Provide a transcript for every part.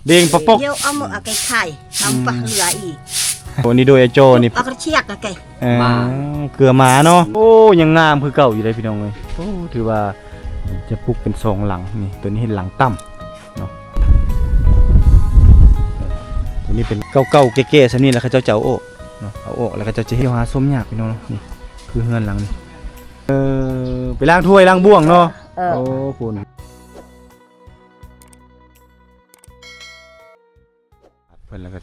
ເດ້ງປະປົກ ດຽວເອົາມືເອົາໄກ່ໄຂ່ ເອົາປາເຮືອອີກ ໂອ້ ນີ້ໂດຍໄອ້ໂຈ້ນີ້ ເອົາກະຊຽກກະໄກ່ ເອີ ໝາ ເກືອໝາເນາະ. ໂອ້ ຍັງງາມຄືເກົ່າຢູ່ເດ້ພີ່ນ້ອງເອີຍ. ໂອ້ ຖືວ່າຈະປຸກເປັນສອງຫຼັງນີ້ ໂຕນີ້ເຮັດຫຼັງຕ່ຳເນາະ. ໂຕນີ້ເປັນເກົ່າໆແກ່ໆສ່ຳນີ້ລະ ເຂົາເຈົ້າຈະເອົາອອກເນາະ ເອົາອອກແລ້ວເຂົາເຈົ້າຈະເຮັດ ຫາຊົມຍາກພີ່ນ້ອງເນາະ. ນີ້ຄືເຮືອນຫຼັງນີ້ ເອີ ໄປລ້າງຖ້ວຍລ້າງບ່ວງເນາະ. ເອີ ໂອ້ ພຸ້ນ ເພິ່ນ ແລ້ວກໍ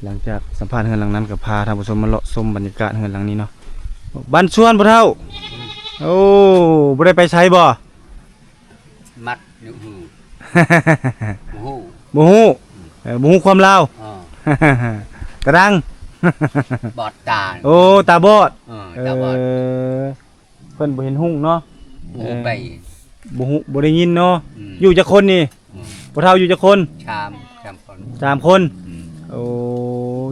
ຫຼັງຈາກສຳພາດເຮືອນຫຼັງນັ້ນ ກໍພາທ່ານຜູ້ຊົມມາເລາະຊົມບັນຍາກາດເຮືອນຫຼັງນີ້ເນາະ. ບັນຊວນພໍ່ເຖົ້າ ໂອ້ ບໍ່ໄດ້ໄປໃສບໍ່? ມັດຢູ່ຫື ບໍ່ຮູ້ ບໍ່ຮູ້ ເອີ ບໍ່ຮູ້ຄວາມລາວ ເອີ ຕາດັງ ບອດຕາ ໂອ້ ຕາບອດ ເອີ ຕາບອດ ເອີ ເພິ່ນບໍ່ເຫັນຮຸ່ງເນາະ ບໍ່ຮູ້ໄປ ເອີ ບໍ່ຮູ້ ບໍ່ໄດ້ຍິນເນາະ. ອືມ ຢູ່ຈັກຄົນນີ້? ອືມ ພໍ່ເຖົ້າຢູ່ຈັກຄົນ? ສາມ ສາມຄົນ ສາມຄົນ. ອືມ ໂອ້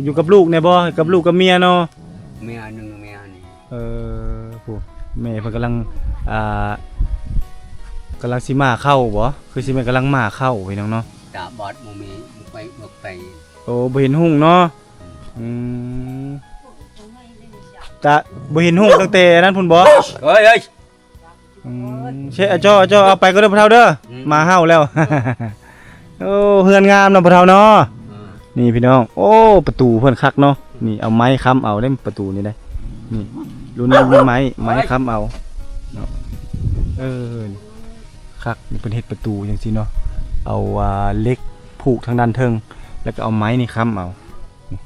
ຢູ່ກັບລູກແດ່ບໍ່? ກັບລູກກັບເມຍເນາະ? ເມຍໜຶ່ງ ເມຍນີ້ ເອີ ຜູ້ ແມ່ເພິ່ນກຳລັງ ອ່າ ກຳລັງຊິໝ່າເຂົ້າບໍ່? ຄືຊິແມ່ນກຳລັງໝ່າເຂົ້າພີ່ນ້ອງເນາະ. ຕາບອດ ບໍ່ມີ ບໍ່ໄປ ບໍ່ໄປ ໂອ້ ບໍ່ເຫັນຮຸ່ງເນາະ. ອືມ ອືມ ຕາ ບໍ່ເຫັນຮຸ່ງຕັ້ງແຕ່ນັ້ນພຸ້ນບໍ່? ເອີຍ ເອີຍ ອືມ ເຊະ ອາຈໍ ອາຈໍ ເອົາໄປກໍເດີພໍ່ເຖົ້າເດີ. ອືມ ໝາເຫົ່າແລ້ວ. ໂອ້ ເຮືອນງາມເນາະພໍ່ເຖົ້າເນາະ. ອືມ ນີ້ພີ່ນ້ອງ ໂອ້ ປະຕູເພິ່ນຄັກເນາະ. ນີ້ເອົາໄມ້ຄ້ຳເອົາເດ້ປະຕູນີ້ເດ້. ນີ້ລຸ້ນນີ້ມີໄມ້ ໄມ້ຄ້ຳເອົາເນາະ. ເອີ ຄັກ ນີ້ເພິ່ນເຮັດປະຕູຈັ່ງຊີ້ເນາະ. ເອົາ ອ່າ ເຫຼັກຜູກທາງດ້ານເທິງ ແລ້ວກໍເອົາໄມ້ນີ້ຄ້ຳເອົາ. ນີ້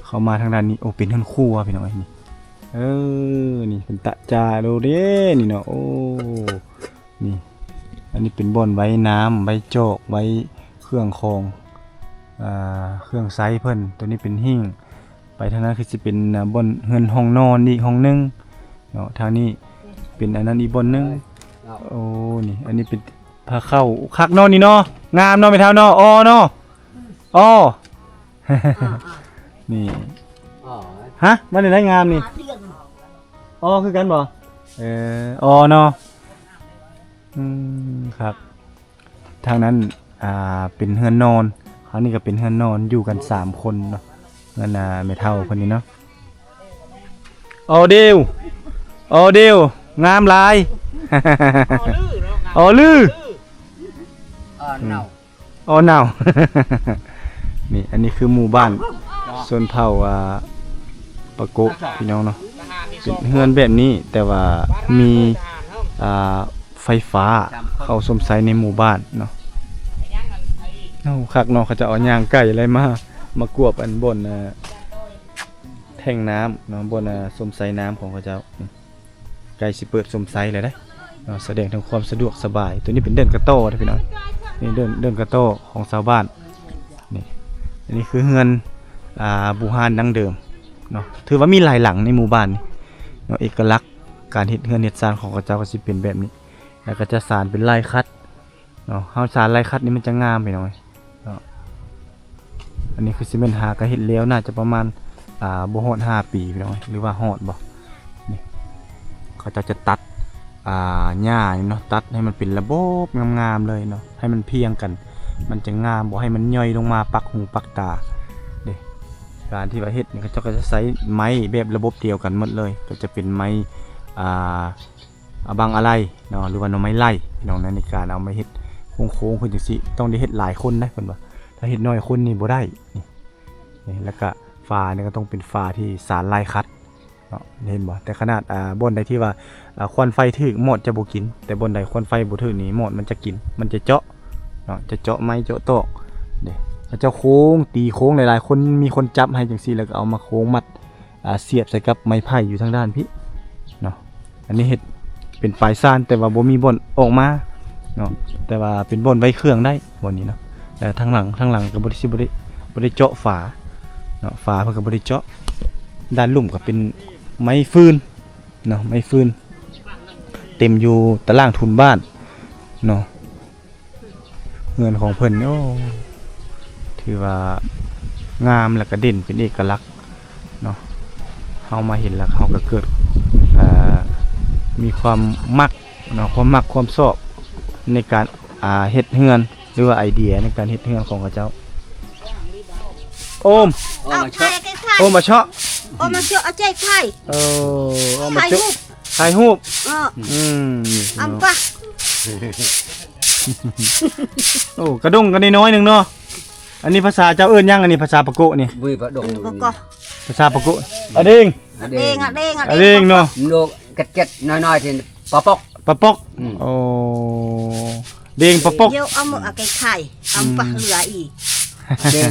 ເຂົ້າມາທາງດ້ານນີ້ ໂອ້ ເປັນເຮືອນຄົວພີ່ນ້ອງເອີຍ. ນີ້ ເອີ ນີ້ເປັນຕະຈາໂລເດ້ນີ້ເນາະ. ໂອ້ ນີ້ ອັນນີ້ເປັນບ່ອນໄວ້ນ້ຳ ໄວ້ຈອກ ໄວ້ເຄື່ອງຂອງ ອ່າ ເຄື່ອງໃຊ້ເພິ່ນ. ໂຕນີ້ເປັນຫິ້ງ ໄປທາງນັ້ນຄືຊິເປັນ ອ່າ ບ່ອນເຮືອນຫ້ອງນອນອີກຫ້ອງໜຶ່ງເນາະ. ທາງນີ້ເປັນອັນນັ້ນອີກບ່ອນໜຶ່ງ. ໂອ້ ນີ້ ອັນນີ້ເປັນພາເຂົ້າ. ຄັກເນາະນີ້ເນາະ ງາມເນາະແມ່ເຖົ້າເນາະ. ອໍ ເນາະ ອໍ ນີ້ ອໍ ຮະ ມັນໄດ້ງາມນີ້. ອໍ ຄືກັນບໍ່? ເອີ ອໍ ເນາະ. ອືມ ຄັກ. ທາງນັ້ນ ອ່າ ເປັນເຮືອນນອນ ທາງນີ້ກໍເປັນເຮືອນນອນ ຢູ່ກັນສາມຄົນເນາະ. ເຮືອນ ອ່າ ແມ່ເຖົ້າເພິ່ນນີ້ເນາະ. ອໍເດວ ອໍເດວ ງາມຫຼາຍ. ອໍລື ອໍລື ອໍເນົ່າ ອໍເນົ່າ. ນີ້ ອັນນີ້ຄືໝູ່ບ້ານຊົນເຜົ່າ ອ່າ ປາໂກະ ພີ່ນ້ອງເນາະ. ເປັນເຮືອນແບບນີ້ ແຕ່ວ່າມີ ອ່າ ໄຟຟ້າເຂົ້າຊົມໃຊ້ໃນໝູ່ບ້ານເນາະ. ໂອ້ ຄັກເນາະ ເຂົາເຈົ້າເອົາຍ່າງໄກ່ໄລ່ມາ ມາກວບອັນບ່ອນ ອ່າ ແທ່ງນ້ຳເນາະ ບ່ອນ ອ່າ ຊົມໃຊ້ນ້ຳຂອງເຂົາເຈົ້າ. ໃກ້ຊິເປີດຊົມໃຊ້ແລ້ວເດ້ເນາະ. ສະແດງເຖິງຄວາມສະດວກສະບາຍ. ໂຕນີ້ເປັນເດີ່ນກະຕໍເດ້ພີ່ນ້ອງ. ນີ້ເດີ່ນ ເດີ່ນກະຕໍຂອງຊາວບ້ານ. ນີ້ ອັນນີ້ຄືເຮືອນ ອ່າ ບູຮານດັ້ງເດີມເນາະ. ຖືວ່າມີຫຼາຍຫຼັງໃນໝູ່ບ້ານນີ້ເນາະ. ເອກະລັກການເຮັດເຮືອນເຮັດຊານຂອງເຂົາເຈົ້າກໍຊິເປັນແບບນີ້ ແລ້ວກໍຈະສານເປັນລາຍຂັດ ເນາະ. ເຮົາສານລາຍຂັດນີ້ມັນຈະງາມພີ່ນ້ອງເນາະ. ອັນນີ້ຄືຊິແມ່ນຫາກະເຮັດແລ້ວ ໜ້າຈະປະມານ ອ່າ ບໍ່ຮອດຫ້າປີພີ່ນ້ອງ ຫຼືວ່າຮອດບໍ່. ນີ້ ເຂົາເຈົ້າຈະຕັດ ອ່າ ຫຍ້ານີ້ເນາະ ຕັດໃຫ້ມັນເປັນລະບົບງາມໆເລີຍເນາະ ໃຫ້ມັນພຽງກັນ ມັນຈະງາມ ບໍ່ໃຫ້ມັນຍ່ອຍລົງມາປັກຫູປັກຕາເດ້. ການທີ່ວ່າເຮັດນີ້ ເຂົາເຈົ້າກໍຈະໃຊ້ໄມ້ແບບລະບົບດຽວກັນໝົດເລີຍ ກໍຈະເປັນໄມ້ ອ່າ ອາບັງອາໄລເນາະ ຫຼືວ່າໜໍ່ໄມ້ໄລ່ພີ່ນ້ອງນະ. ໃນການເອົາມາເຮັດໂຄ້ງໆຂຶ້ນຈັ່ງຊີ້ ຕ້ອງໄດ້ເຮັດຫຼາຍຄົນນະ ເພິ່ນວ່າ ຖ້າເຮັດໜ້ອຍຄົນນີ້ບໍ່ໄດ້. ນີ້ ນີ້ ແລ້ວກະຝານີ້ກໍຕ້ອງເປັນຝາທີ່ສານລາຍຂັດເນາະ ເຫັນບໍ່? ແຕ່ຂະໜາດ ອ່າ ບ່ອນໃດທີ່ວ່າ ອ່າ ຄວັນໄຟຖືກ ມອດຈະບໍ່ກິນ ແຕ່ບ່ອນໃດຄວັນໄຟບໍ່ຖືກນີ້ ມອດມັນຈະກິນ ມັນຈະເຈາະເນາະ ຈະເຈາະໄມ້ເຈາະຕອກເດ້. ເຂົາເຈົ້າໂຄ້ງ ຕີໂຄ້ງຫຼາຍໆ ຄົນ ມີຄົນຈັບໃຫ້ຈັ່ງຊີ້ ແລ້ວກໍເອົາມາໂຄ້ງມັດ ອ່າ ສຽບໃສ່ກັບໄມ້ໄຜ່ຢູ່ທາງດ້ານພີ້ເນາະ. ອັນນີ້ເຮັດເປັນປາຍຊານ ແຕ່ວ່າບໍ່ມີບ່ອນອອກມາເນາະ ແຕ່ວ່າເປັນບ່ອນໄວ້ເຄື່ອງໄດ້ບ່ອນນີ້ເນາະ. ແລ້ວທາງຫຼັງ ທາງຫຼັງກໍບໍ່ໄດ້ ຊິບໍ່ໄດ້ ບໍ່ໄດ້ເຈາະຝາເນາະ ຝາເພິ່ນກໍບໍ່ໄດ້ເຈາະ. ດ້ານລຸ່ມກໍເປັນໄມ້ຟືນເນາະ ໄມ້ຟືນ ເຕັມຢູ່ຕາລ່າງທຸນບ້ານເນາະ. ເຮືອນຂອງເພິ່ນ ໂອ້ ຖືວ່າງາມ ແລ້ວກະເດັ່ນເປັນເອກະລັກເນາະ. ເຮົາມາເຫັນແລ້ວ ເຮົາກະເກີດ ເອີ ມີຄວາມມັກເນາະ ຄວາມມັກຄວາມຊອບໃນການ ອ່າ ເຮັດເຮືອນ ຫຼືວ່າໄອເດຍໃນການເຮັດເຮືອນຂອງເຂົາເຈົ້າ ໂອມ ໂອມມາເຊາະ ໂອມມາເຊາະ ໂອມມາເຊາະ ເອົາໃຈໄທ ເອີ ໂອມມາເຊາະ ຖ່າຍຮູບ ເອີ ອືມ ອຳປະ ໂອ້ ກະດົງກະນ້ອຍໆໜຶ່ງເນາະ. ອັນນີ້ພາສາເຈົ້າເອີ້ນຫຍັງ? ອັນນີ້ພາສາປາໂກະນີ້ ເວີຍປາດົງ ປາໂກະ ພາສາປາໂກະ ອະເດງ ອະເດງ ອະເດງ ອະເດງເນາະ ໂດ ເກັດໆນ້ອຍໆທີ່ປາປົກ ປາປົກ ອືມ ໂອ້ ເດງປາປົກ ດຽວເອົາມືອາໄກໄຂ່ ອຳປະເຫຼືອອີກ ເດງ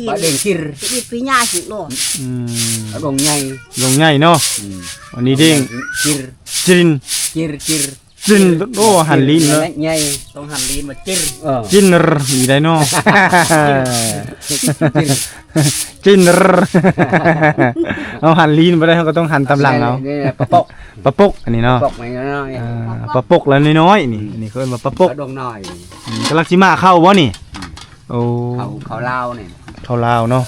ປາເດງຈິນ ຈະອີກປີຫຍ້າຊິໂລດ ອືມ ອາດົງໃຫຍ່ ດົງໃຫຍ່ເນາະ ອືມ ອັນນີ້ເດງຈິນ ຈິນ ຈິນ ຈິນ ຈິນ ໂອ້ ຫັນລີນເນາະ ໃຫຍ່ ຕ້ອງຫັນລີນມາຈິນ ເອີ ຈິນອີກໄດ້ເນາະ ຈິນ ຈິນ ເຮົາຫັນລີນບໍ່ໄດ້ ເຮົາກໍຕ້ອງຫັນຕາມຫຼັງເອົາ ນີ້ປາປົກ ປາປົກ ອັນນີ້ເນາະ ປາປົກນ້ອຍໆ ອ່າ ປາປົກລະນ້ອຍໆນີ້ ອືມ ອັນນີ້ເຂົາເອີ້ນວ່າປາປົກ ປາດົງນ້ອຍ ອືມ ກຳລັງຊິມາເຂົ້າບໍ່ນີ້? ອືມ ໂອ້ ເຂົ້າ ເຂົ້າລາວນີ້ ເຂົ້າລາວເນາະ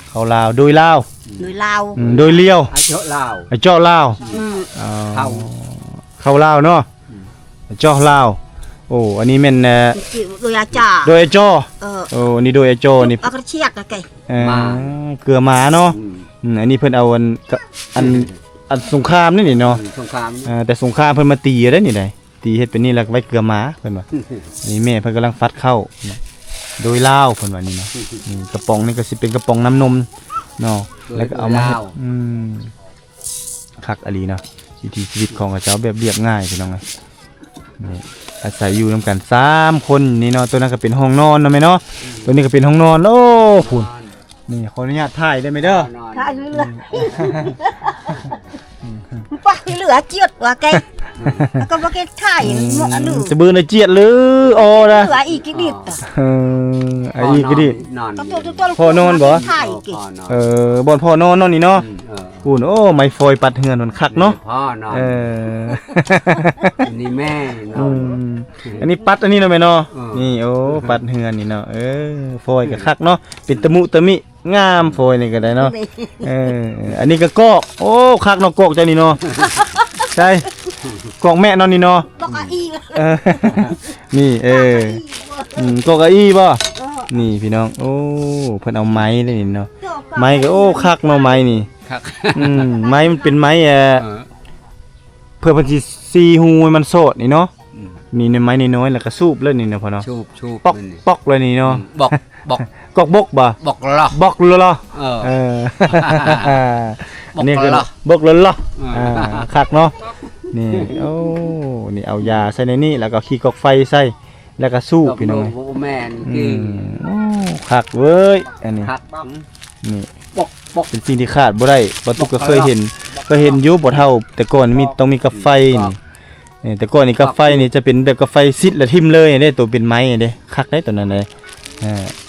ເຂົ້າລາວ ໂດຍລາວ ໂດຍລາວ ອືມ ໂດຍລຽວ ອາເຈາະລາວ ອາເຈາະລາວ ອືມ ເຂົ້າ ເຂົ້າລາວເນາະ ອືມ ເຈາະລາວ ໂອ້ ອັນນີ້ແມ່ນ ໂດຍອາຈາ ໂດຍອາຈໍ ເອີ ໂອ້ ອັນນີ້ໂດຍອາຈໍນີ້ ອາກະຊຽດ ເອີ ເກືອໝາເນາະ ອືມ ອັນນີ້ເພິ່ນເອົາອັນ ອັນ ອັນສົງຄາມນີ້ເນາະ ອືມ ສົງຄາມ ເອີ ແຕ່ສົງຄາມເພິ່ນມາຕີໄດ້ນີ້ໄດ໋ ຕີເຮັດເປັນນີ້ແລ້ວໄວ້ເກືອໝາ ເພິ່ນວ່າ ນີ້ແມ່ເພິ່ນກຳລັງຟັດເຂົ້າ ໂດຍລາວ ເພິ່ນວ່ານີ້ເນາະ ອືມ ກະປ໋ອງນີ້ກໍຊິເປັນກະປ໋ອງນ້ຳນົມເນາະ ແລ້ວກໍເອົາມາເຮັດ ອືມ ຄັກອີ່ຫຼີເນາະ ວິຖີຊີວິດຂອງເຂົາເຈົ້າແບບລຽບງ່າຍ ພີ່ນ້ອງເອີຍ ນີ້ ອາໄສຢູ່ນຳກັນສາມຄົນນີ້ເນາະ ໂຕນັ້ນກໍເປັນຫ້ອງນອນເນາະແມ່ເນາະ ໂຕນີ້ກໍເປັນຫ້ອງນອນ ໂອ້ ພຸ້ນ ນີ້ ຂໍອະນຸຍາດຖ່າຍໄດ້ໄໝເດີ ຖ່າຍເລື້ອຍ ປະເຫຼືອຈຽດວ່າແກ ກໍບໍ່ເກັບຖ່າຍ ອືມ ຈະບືນຈຽດຫຼືອໍນະ ເຫຼືອອີກກິດິດ ເອີ ອີກກິດິດ ພໍ່ນອນບໍ່? ເອີ ບ່ອນພໍ່ນອນເນາະນີ້ເນາະ ອືມ ພຸ້ນ ໂອ້ ໄມ້ຟອຍປັດເຮືອນມັນຄັກເນາະ ເອີ ນີ້ແມ່ ອືມ ອັນນີ້ປັດອັນນີ້ເນາະແມ່ເນາະ ເອີ ນີ້ ໂອ້ ປັດເຮືອນນີ້ເນາະ ເອີ ຟອຍກໍຄັກເນາະ ເປັນຕະມຸຕະມິ ງາມ ຟອຍນີ້ກໍໄດ້ເນາະ ເອີ ອັນນີ້ກໍກອກ ໂອ້ ຄັກເນາະ ກອກເຈົ້ານີ້ເນາະ ໃຊ່ ກອກແມະເນາະນີ້ເນາະ ກອກອາອີ ເອີ ນີ້ ເອີ ອືມ ກອກອາອີບໍ່? ເອີ ນີ້ພີ່ນ້ອງ ໂອ້ ເພິ່ນເອົາໄມ້ເດ້ນີ້ເນາະ ໄມ້ກໍ ໂອ້ ຄັກເນາະ ໄມ້ນີ້ ຄັກ ອືມ ໄມ້ມັນເປັນໄມ້ ເອີ ເອີ ເພື່ອເພິ່ນຊິ ສີ່ຮູໃຫ້ມັນສອດນີ້ເນາະ ອືມ ນີ້ ໄມ້ນ້ອຍໆ ແລ້ວກໍສູບເລີຍນີ້ເນາະ ພໍ່ເນາະ ສູບ ສູບ ປອກ ປອກເລີຍນີ້ເນາະ ອືມ ບອກ ບອກ ກອກບົກບໍ່? ບອກລະ ບອກລະ ເອີ ເອີ ອັນນີ້ຄືບົກລະ ເອີ ອ່າ ຄັກເນາະ ນີ້ ໂອ້ ນີ້ເອົາຢາໃສ່ໃນນີ້ ແລ້ວກໍຂີ້ກອກໄຟໃສ່ ແລ້ວກໍສູບ ພີ່ນ້ອງເອີຍ ບໍ່ແມ່ນ ອືມ ໂອ້ ຄັກເວີຍ ອັນນີ້ ຄັກ ນີ້ ບອກ ບອກ ເປັນສິ່ງທີ່ຂາດບໍ່ໄດ້ ບໍ່ຕຸກກໍເຄີຍເຫັນ ເຄີຍເຫັນຢູ່ ບໍ່ເຖົ້າ ແຕ່ກ່ອນມີ ຕ້ອງມີກາໄຟນີ້ ນີ້ ແຕ່ກ່ອນນີ້ກາໄຟນີ້ຈະເປັນແບບກາໄຟຊິດແລ້ວຖິ້ມເລີຍເດ້ ໂຕເປັນໄມ້ເດ້ ຄັກເດ້ໂຕນັ້ນເດ້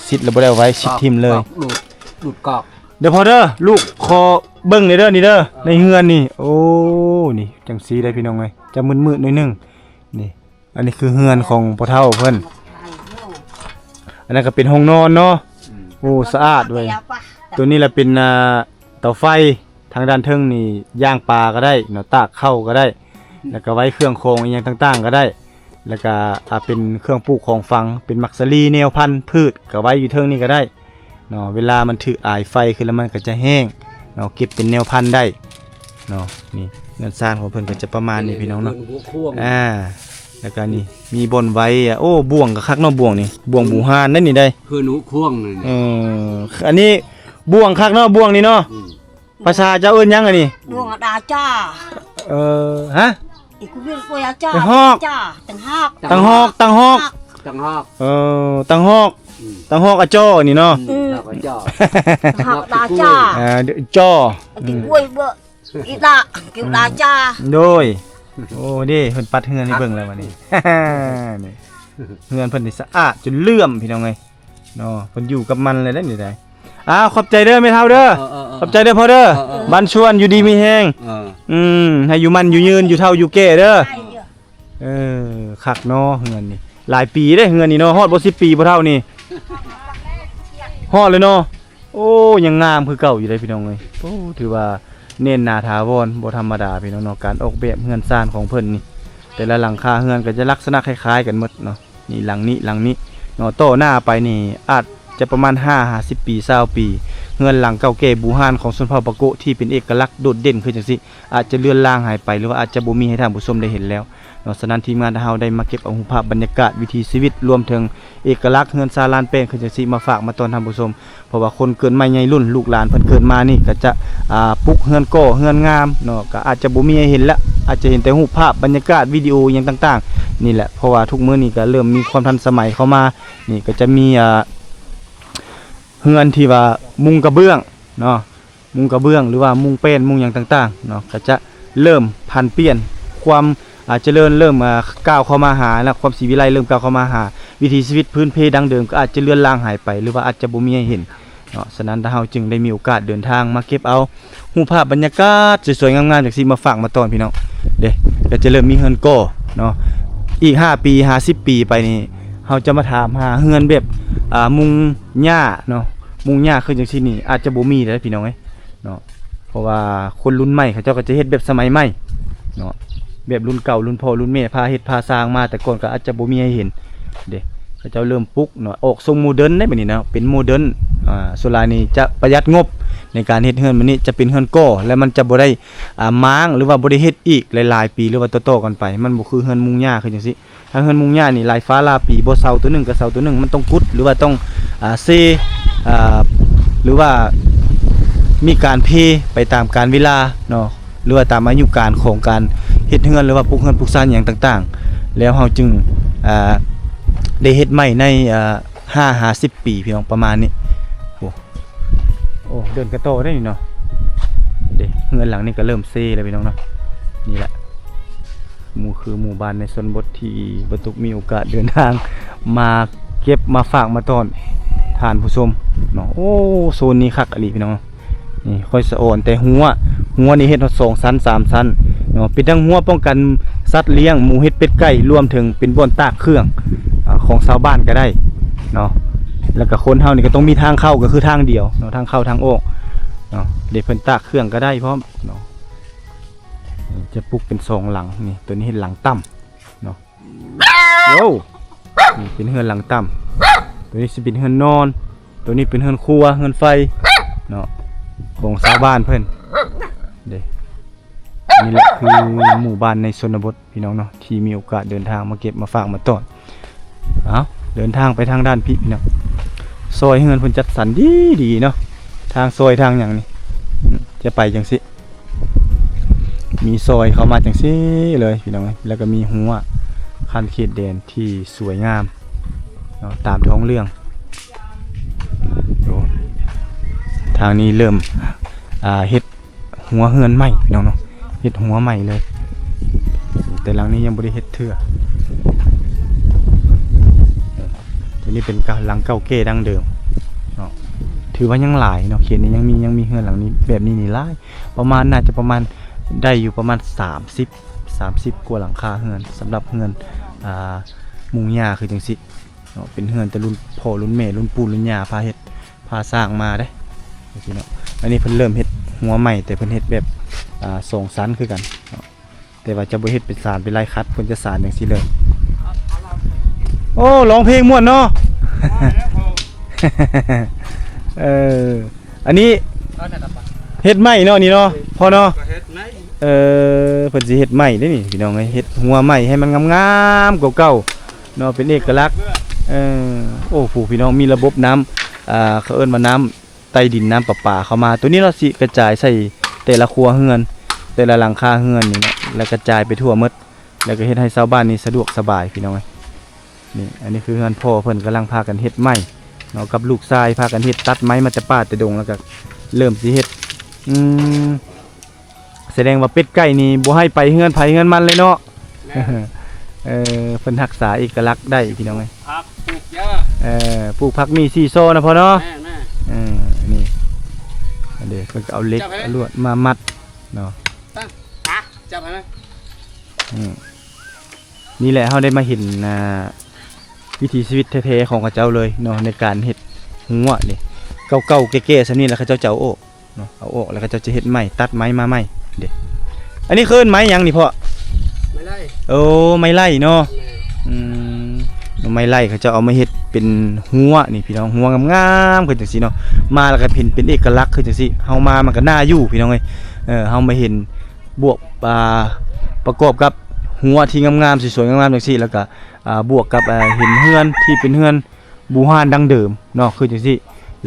ຊິດແລ້ວບໍ່ໄດ້ເອົາໄວ້ ຊິດຖິ້ມເລີຍ ດູດ ດູດກອກ ເດີພໍ່ເດີ ລູກຂໍເບິ່ງແດ່ເດີນີ້ເດີ ໃນເຮືອນນີ້ ໂອ້ ນີ້ຈັ່ງຊີ້ເດ້ພີ່ນ້ອງເອີຍ ຈະມືດໆໜ້ອຍໜຶ່ງ ນີ້ ອັນນີ້ຄືເຮືອນຂອງພໍ່ເຖົ້າເພິ່ນ ອັນນັ້ນກໍເປັນຫ້ອງນອນເນາະ ອືມ ໂອ້ ສະອາດເວີຍ ໂຕນີ້ລະເປັນ ອ່າ ເຕົາໄຟ ທາງດ້ານເທິງນີ້ຍ່າງປາກໍໄດ້ເນາະ ຕາກເຂົ້າກໍໄດ້ ແລ້ວກໍໄວ້ເຄື່ອງຂອງອີ່ຫຍັງຕ່າງໆກໍໄດ້ ແລ້ວກໍ ອ່າ ເປັນເຄື່ອງປູກຂອງຝັງ ເປັນໝາກສາລີ ແນວພັນພືດ ກໍໄວ້ຢູ່ເທິງນີ້ກໍໄດ້ເນາະ ເວລາມັນຖືກອາຍໄຟຂຶ້ນແລ້ວມັນກໍຈະແຫ້ງເນາະ ເກັບເປັນແນວພັນໄດ້ເນາະ ນີ້ເຮືອນຊານຂອງເພິ່ນກໍຈະປະມານນີ້ພີ່ນ້ອງເນາະ ອ່າ ແລ້ວກໍນີ້ມີບ່ອນໄວ້ ໂອ້ ບ່ວງກໍຄັກເນາະ ບ່ວງນີ້ ບ່ວງບູຮານເດ້ນີ້ໄດ໋ ເຮືອນຫົວຂວາງນີ້ ເອີ ອັນນີ້ບ່ວງຄັກເນາະ ບ່ວງນີ້ເນາະ ອືມ ພາສາເຈົ້າເອີ້ນຫຍັງອັນນີ້? ບ່ວງອາດາຈາ ເອີ ຮະ? ອີກຄົນເອີ້ນອາດາຈາ ຕັງຮອກ ຕັງຮອກ ຕັງຮອກ ຕັງຮອກ ຕັງຮອກ ເອີ ຕັງຮອກ ອືມ ຕັງຮອກອາຈໍນີ້ເນາະ ອືມ ຕັງຮອກອາຈໍ ຕັງຮອກອາດາຈາ ເອີ ຈໍ ອີກຄົນເອີ້ນອີດາ ກິວດາຈາ ໂດຍ ໂອ້ ເດ້ ເພິ່ນປັດເຮືອນໃຫ້ເບິ່ງແລ້ວບັດນີ້ ນີ້ ເຮືອນເພິ່ນນີ້ສະອາດຈົນເຫຼື້ອມ ພີ່ນ້ອງເອີຍ ເນາະ ເພິ່ນຢູ່ກັບມັນເລີຍເດ້ນີ້ໄດ໋ ອ້າວ ຂອບໃຈເດີແມ່ເຖົ້າເດີ ເອີ ເອີ ເອີ ຂອບໃຈເດີພໍ່ເດີ ເອີ ເອີ ບ້ານຊວນຢູ່ດີມີແຮງ ເອີ ອືມ ໃຫ້ຢູ່ໝັ້ນຢູ່ຍືນ ຢູ່ເຖົ້າຢູ່ແກ່ເດີ ເອີ ຄັກເນາະ ເຮືອນນີ້ ຫຼາຍປີເດ້ເຮືອນນີ້ເນາະ ຮອດບໍ່ສິບປີພໍ່ເຖົ້ານີ້ ຮອດເລີຍເນາະ ໂອ້ ຍັງງາມຄືເກົ່າຢູ່ເດ້ພີ່ນ້ອງເອີຍ ໂອ້ ຖືວ່າແໜ້ນໜາຖາວອນ ບໍ່ທຳມະດາພີ່ນ້ອງເນາະ ການອອກແບບເຮືອນຊານຂອງເພິ່ນນີ້ ແຕ່ລະຫຼັງຄາເຮືອນກໍຈະລັກສະນະຄ້າຍໆກັນໝົດເນາະ ນີ້ຫຼັງນີ້ ຫຼັງນີ້ເນາະ ຕໍ່ໜ້າໄປນີ້ອາດຈະປະມານຫ້າ ຫ້າສິບປີ ຊາວປີ ເຮືອນຫຼັງເກົ່າແກ່ບູຮານຂອງຊົນເຜົ່າປາໂກະ ທີ່ເປັນເອກະລັກໂດດເດັ່ນຄືຈັ່ງຊີ້ ອາດຈະເລືອນລາງຫາຍໄປ ຫຼືວ່າອາດຈະບໍ່ມີໃຫ້ທ່ານຜູ້ຊົມໄດ້ເຫັນແລ້ວເນາະ. ສະນັ້ນ ທີມງານຂອງເຮົາໄດ້ມາເກັບເອົາຮູບພາບບັນຍາກາດວິຖີຊີວິດ ລວມເຖິງເອກະລັກເຮືອນຊານລານແປ້ງຄືຈັ່ງຊີ້ ມາຝາກມາຕ້ອນທ່ານຜູ້ຊົມ. ເພາະວ່າຄົນເກີດໃໝ່ໃຫຍ່ລຸ້ນ ລູກຫຼານເພິ່ນເກີດມານີ້ ກໍຈະ ອ່າ ປຸກເຮືອນ ກໍ່ເຮືອນງາມເນາະ ກໍອາດຈະບໍ່ມີໃຫ້ເຫັນລະ ອາດຈະເຫັນແຕ່ຮູບພາບ ບັນຍາກາດ ວິດີໂອ ອີ່ຫຍັງຕ່າງໆ ນີ້ແຫຼະ. ເພາະວ່າທຸກມື້ນີ້ກໍເລີ່ມມີຄວາມທັນສະໄໝເຂົ້າມາ ນີ້ກໍຈະມີ ອ່າ ເຮືອນທີ່ວ່າມຸງກະເບື້ອງເນາະ ມຸງກະເບື້ອງ ຫຼືວ່າມຸງແປ້ນ ມຸງຫຍັງຕ່າງໆເນາະ ກໍຈະເລີ່ມຜັນປ່ຽນ ຄວາມ ອ່າ ຈະເລີນເລີ່ມ ອ່າ ກ້າວເຂົ້າມາຫາ ແລະ ຄວາມສີວິໄລເລີ່ມກ້າວເຂົ້າມາຫາ ວິຖີຊີວິດພື້ນເພດັ້ງເດີມກໍອາດຈະເລືອນລາງຫາຍໄປ ຫຼືວ່າອາດຈະບໍ່ມີໃຫ້ເຫັນເນາະ. ສະນັ້ນ ທາງເຮົາຈຶ່ງໄດ້ມີໂອກາດເດີນທາງມາເກັບເອົາຮູບພາບບັນຍາກາດສວຍໆງາມໆ ຈັ່ງຊີ້ມາຝາກມາຕ້ອນພີ່ນ້ອງເດ້. ກໍຈະເລີ່ມມີເຮືອນກໍ່ເນາະ ອີກຫ້າປີ ຫ້າສິບປີໄປນີ້ ເຮົາຈະມາຖາມຫາເຮືອນແບບ ອ່າ ມຸງຫຍ້າເນາະ ມຸງຫຍ້າຄືຈັ່ງຊີ້ນີ້ອາດຈະບໍ່ມີເດ້ພີ່ນ້ອງເອີຍເນາະ. ເພາະວ່າຄົນລຸ້ນໃໝ່ເຂົາເຈົ້າກໍຈະເຮັດແບບສະໄໝໃໝ່ເນາະ ແບບລຸ້ນເກົ່າລຸ້ນພໍ່ລຸ້ນແມ່ພາເຮັດພາສ້າງມາ ແຕ່ກ່ອນກໍອາດຈະບໍ່ມີໃຫ້ເຫັນເດ້. ເຂົາເຈົ້າເລີ່ມປຸກເນາະ ອອກຊົງໂມເດີນໄດ໋ບັດນີ້ເນາະ ເປັນໂມເດີນ. ອ່າ ສ່ວນຫຼາຍນີ້ຈະປະຢັດງົບໃນການເຮັດເຮືອນ ບັດນີ້ຈະເປັນເຮືອນກໍ່ ແລະ ມັນຈະບໍ່ໄດ້ ອ່າ ມ້າງ ຫຼືວ່າບໍ່ໄດ້ເຮັດອີກຫຼາຍໆປີ ຫຼືວ່າຕໍ່ໆກັນໄປ ມັນບໍ່ຄືເຮືອນມຸງຫຍ້າຄືຈັ່ງຊີ້. ຖ້າເຮືອນມຸງຫຍ້ານີ້ຫຼາຍຟ້າຫຼາຍປີ ບໍ່ເສົາຕົວໜຶ່ງກັບເສົາຕົວໜຶ່ງ ມັນຕ້ອງກຸດ ຫຼືວ່າຕ້ອງ ອ່າ ເຊ ອ່າ ຫຼືວ່າມີການເພໄປຕາມການເວລາເນາະ ຫຼືວ່າຕາມອາຍຸການຂອງການເຮັດເຮືອນ ຫຼືວ່າປຸກເຮືອນປຸກຊານຫຍັງຕ່າງໆ ແລ້ວເຮົາຈຶ່ງ ອ່າ ໄດ້ເຮັດໃໝ່ໃນ ອ່າ ຫ້າຫາສິບປີພີ່ນ້ອງ ປະມານນີ້. ໂອ້ ໂອ້ ເດີນກະຕໍ່ໄດ້ນີ້ເນາະ ເດ້ ເຮືອນຫຼັງນີ້ກໍເລີ່ມເຊແລ້ວພີ່ນ້ອງເນາະ. ນີ້ແຫຼະ ໝູ່ ຄືໝູ່ບ້ານໃນຊົນນະບົດທີ່ບໍ່ຕຸກມີໂອກາດເດີນທາງມາເກັບມາຝາກມາຕ້ອນທ່ານຜູ້ຊົມເນາະ. ໂອ້ ໂຊນນີ້ຄັກອີ່ຫຼີພີ່ນ້ອງເນາະ. ນີ້ຂ້ອຍສະອອນແຕ່ຮົ້ວ ຮົ້ວນີ້ເຮັດຮອດສອງຊັ້ນ ສາມຊັ້ນເນາະ ເປັນທັງຮົ້ວປ້ອງກັນສັດລ້ຽງ ໝູ ເຫັດ ເປັດ ໄກ່ ລວມເຖິງເປັນບ່ອນຕາກເຄື່ອງ ອາ ຂອງຊາວບ້ານກໍໄດ້ເນາະ. ແລ້ວກໍຄົນເຮົານີ້ກໍຕ້ອງມີທາງເຂົ້າ ກໍຄືທາງດຽວເນາະ ທາງເຂົ້າທາງອອກເນາະ ເດ້ ເພິ່ນຕາກເຄື່ອງກໍໄດ້ພ້ອມເນາະ. ຈະປຸກເປັນສອງຫຼັງ ນີ້ ຕົວນີ້ເຮັດຫຼັງຕ່ຳເນາະ. ໂອ້ ນີ້ເປັນເຮືອນຫຼັງຕ່ຳ ຕົວນີ້ຊິເປັນເຮືອນນອນ ຕົວນີ້ເປັນເຮືອນຄົວ ເຮືອນໄຟເນາະ ຂອງຊາວບ້ານເພິ່ນເດ້. ນີ້ແຫຼະຄືໝູ່ບ້ານໃນຊົນນະບົດ ພີ່ນ້ອງເນາະ ທີ່ມີໂອກາດເດີນທາງມາເກັບມາຝາກມາຕ້ອນ. ເອົາ ເດີນທາງໄປທາງດ້ານພີ້ ພີ່ນ້ອງ ຊອຍເຮືອນເພິ່ນຈັດສັນດີໆເນາະ ທາງຊອຍທາງຫຍັງນີ້ ຈະໄປຈັ່ງຊີ້ ມີຊອຍເຂົ້າມາຈັ່ງຊີ້ເລີຍ ພີ່ນ້ອງເອີຍ. ແລ້ວກໍມີຮົ້ວຂັ້ນເຂດແດນທີ່ສວຍງາມເນາະ ຕາມທ້ອງເລື່ອງ. ໂອ້ ທາງນີ້ເລີ່ມ ອ່າ ເຮັດ ຫົວເຮືອນໃໝ່ພີ່ນ້ອງເນາະ ເຮັດຫົວໃໝ່ເລີຍ ແຕ່ຫຼັງນີ້ຍັງບໍ່ໄດ້ເຮັດເທື່ອ. ຕົວນີ້ເປັນກະ ຫຼັງເກົ່າແກ່ດັ້ງເດີມເນາະ ຖືວ່າຍັງຫຼາຍເນາະ ເຂດນີ້ຍັງມີ ຍັງມີເຮືອນຫຼັງນີ້ ແບບນີ້ນີ້ຫຼາຍ ປະມານ ໜ້າຈະປະມານ ໄດ້ຢູ່ປະມານສາມສິບ ສາມສິບກວ່າຫຼັງຄາເຮືອນ ສຳລັບເຮືອນ ອ່າ ມຸງຫຍ້າຄືຈັ່ງຊີ້ເນາະ ເປັນເຮືອນແຕ່ລຸ້ນພໍ່ລຸ້ນແມ່ລຸ້ນປູ່ລຸ້ນຍ່າພາເຮັດ ພາສ້າງມາເດ້ ຈັ່ງຊີ້ເນາະ. ອັນນີ້ເພິ່ນເລີ່ມເຮັດຫົວໃໝ່ ແຕ່ເພິ່ນເຮັດແບບ ອ່າ ສອງຊັ້ນຄືກັນເນາະ ແຕ່ວ່າຈະບໍ່ເຮັດເປັນສານເປັນລາຍຂັດ ເພິ່ນຈະສານຈັ່ງຊີ້ເລີຍ. ໂອ້ ຮ້ອງເພງມ່ວນເນາະ. ເອີ ອັນນີ້ເຮັດໃໝ່ເນາະ ນີ້ເນາະ ພໍ່ເນາະ ກໍເຮັດໃໝ່ ເອີ ເພິ່ນຊິເຮັດໃໝ່ເດ້ນີ້ ພີ່ນ້ອງເອີຍ ເຮັດຫົວໃໝ່ໃຫ້ມັນງາມໆກວ່າເກົ່າເນາະ ເປັນເອກະລັກ. ເອີ ໂອ້ ຜູ້ ພີ່ນ້ອງ ມີລະບົບນ້ຳ ອ່າ ເຂົາເອີ້ນວ່ານ້ຳ ໃຕ້ດິນ ນ້ຳປະປາເຂົ້າມາ ໂຕນີ້ເນາະ ຊິກະຈາຍໃສ່ແຕ່ລະຄົວເຮືອນ ແຕ່ລະຫຼັງຄາເຮືອນນີ້ເນາະ ແລ້ວກະຈາຍໄປທົ່ວໝົດ ແລ້ວກະເຮັດໃຫ້ຊາວບ້ານນີ້ສະດວກສະບາຍ ພີ່ນ້ອງເອີຍ. ນີ້ ອັນນີ້ຄືເຮືອນພໍ່ເພິ່ນກຳລັງພາກັນເຮັດໃໝ່ເນາະ ກັບລູກຊາຍພາກັນເຮັດ ຕັດໄມ້ມາແຕ່ປ່າແຕ່ດົງ ແລ້ວກະເລີ່ມຊິເຮັດ. ອືມ ສະແດງວ່າເປັດໄກ່ນີ້ບໍ່ໃຫ້ໄປເຮືອນໃຜເຮືອນມັນເລີຍເນາະ. ແມ່ນ ເອີ ເພິ່ນຮັກສາເອກະລັກໄດ້ ພີ່ນ້ອງເອີຍ. ຜັກ ປູກຫຍ້າ ເອີ ປູກຜັກມີສີ່ຊໍນະພໍ່ເນາະ. ແມ່ນໆ ເອີ ນີ້ ອັນເດ ເພິ່ນກໍເອົາເຫຼັກ ຈັບໃຫ້ ເອົາລວດມາມັດເນາະ. ຕັ້ງ ຕາ ຈັບໃຫ້ ອືມ ນີ້ແຫຼະ ເຮົາໄດ້ມາເຫັນ ອ່າ ວິຖີຊີວິດແທ້ໆຂອງເຂົາເຈົ້າເລີຍເນາະ ໃນການເຮັດຮົ້ວນີ້ ເກົ່າໆແກ່ໆສ່ຳນີ້ລະ ເຂົາເຈົ້າຈະເອົາອອກ ເນາະ ເອົາອອກແລ້ວເຂົາເຈົ້າຈະເຮັດໃໝ່ ຕັດໄມ້ມາໃໝ່ເດ້. ອັນນີ້ເອີ້ນໄມ້ຫຍັງນີ້ພໍ່? ໄມ້ໄລ່. ໂອ້ ໄມ້ໄລ່ເນາະ. ແມ່ນ. ອືມ ໜໍ່ໄມ້ໄລ່ ເຂົາເຈົ້າເອົາມາເຮັດເປັນຮົ້ວນີ້ພີ່ນ້ອງ ຮົ້ວງາມໆຄືຈັ່ງຊີ້ເນາະ. ມາແລ້ວກໍເຫັນເປັນເອກະລັກຄືຈັ່ງຊີ້ ເຮົາມາມັນກໍໜ້າຢູ່ພີ່ນ້ອງເອີຍ. ເອີ ເຮົາມາເຫັນບວກ ອ່າ ປະກອບກັບຮົ້ວທີ່ງາມໆ ສວຍໆ ງາມໆ ຈັ່ງຊີ້ ແລ້ວກໍ ອ່າ ບວກກັບ ອ່າ ເຫັນເຮືອນທີ່ເປັນເຮືອນບູຮານດັ້ງເດີມເນາະ ຄືຈັ່ງຊີ້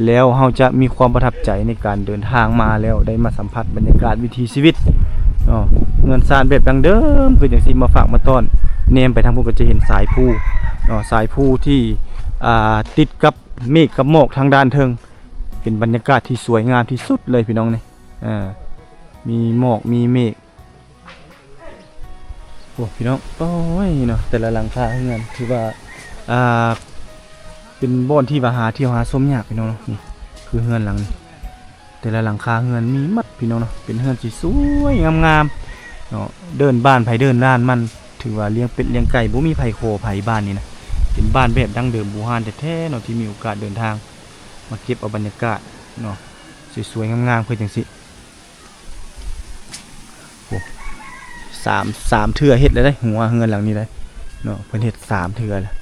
ແລ້ວເຮົາຈະມີຄວາມປະທັບໃຈໃນການເດີນທາງມາ ແລ້ວໄດ້ມາສຳຜັດບັນຍາກາດວິຖີຊີວິດເນາະ ເຮືອນຊານແບບດັ້ງເດີມ ຄືຈັ່ງຊີ້ ມາຝາກມາຕ້ອນ. ແນມໄປທາງພຸ້ນກໍຈະເຫັນສາຍພູເນາະ ສາຍພູທີ່ ອ່າ ຕິດກັບເມກກັບໝອກທາງດ້ານເທິງ ເປັນບັນຍາກາດທີ່ສວຍງາມທີ່ສຸດເລີຍພີ່ນ້ອງນີ້. ອ່າ ມີໝອກມີເມກ ໂອ້ ພີ່ນ້ອງ ໂອ້ຍເນາະ ແຕ່ລະຫຼັງຄາເຮືອນຖືວ່າ ອ່າ ເປັນບ່ອນທີ່ວ່າຫາທ່ຽວຫາຊົມຍາກພີ່ນ້ອງເນາະ. ນີ້ຄືເຮືອນຫຼັງນີ້ ແຕ່ລະຫຼັງຄາເຮືອນມີໝົດພີ່ນ້ອງເນາະ ເປັນເຮືອນທີ່ສວຍງາມໆເນາະ ເດີ່ນບ້ານໃຜເດີ່ນດ້ານມັນ. ຖືວ່າລ້ຽງເປັດລ້ຽງໄກ່ ບໍ່ມີໃຜຂໍໃຜບ້ານນີ້ນະ ເປັນບ້ານແບບດັ້ງເດີມບູຮານແທ້ໆເນາະ ທີ່ມີໂອກາດເດີນທາງມາເກັບເອົາບັນຍາກາດເນາະ ສວຍໆງາມໆຄືຈັ່ງຊີ້. ໂອ້ ສາມ ສາມເທື່ອເຮັດແລ້ວເດ້ ຮົ້ວເຮືອນຫຼັງນີ້ໄດ໋ເນາະ ເພິ່ນເຮັດສາມເທື່ອແລ້ວ.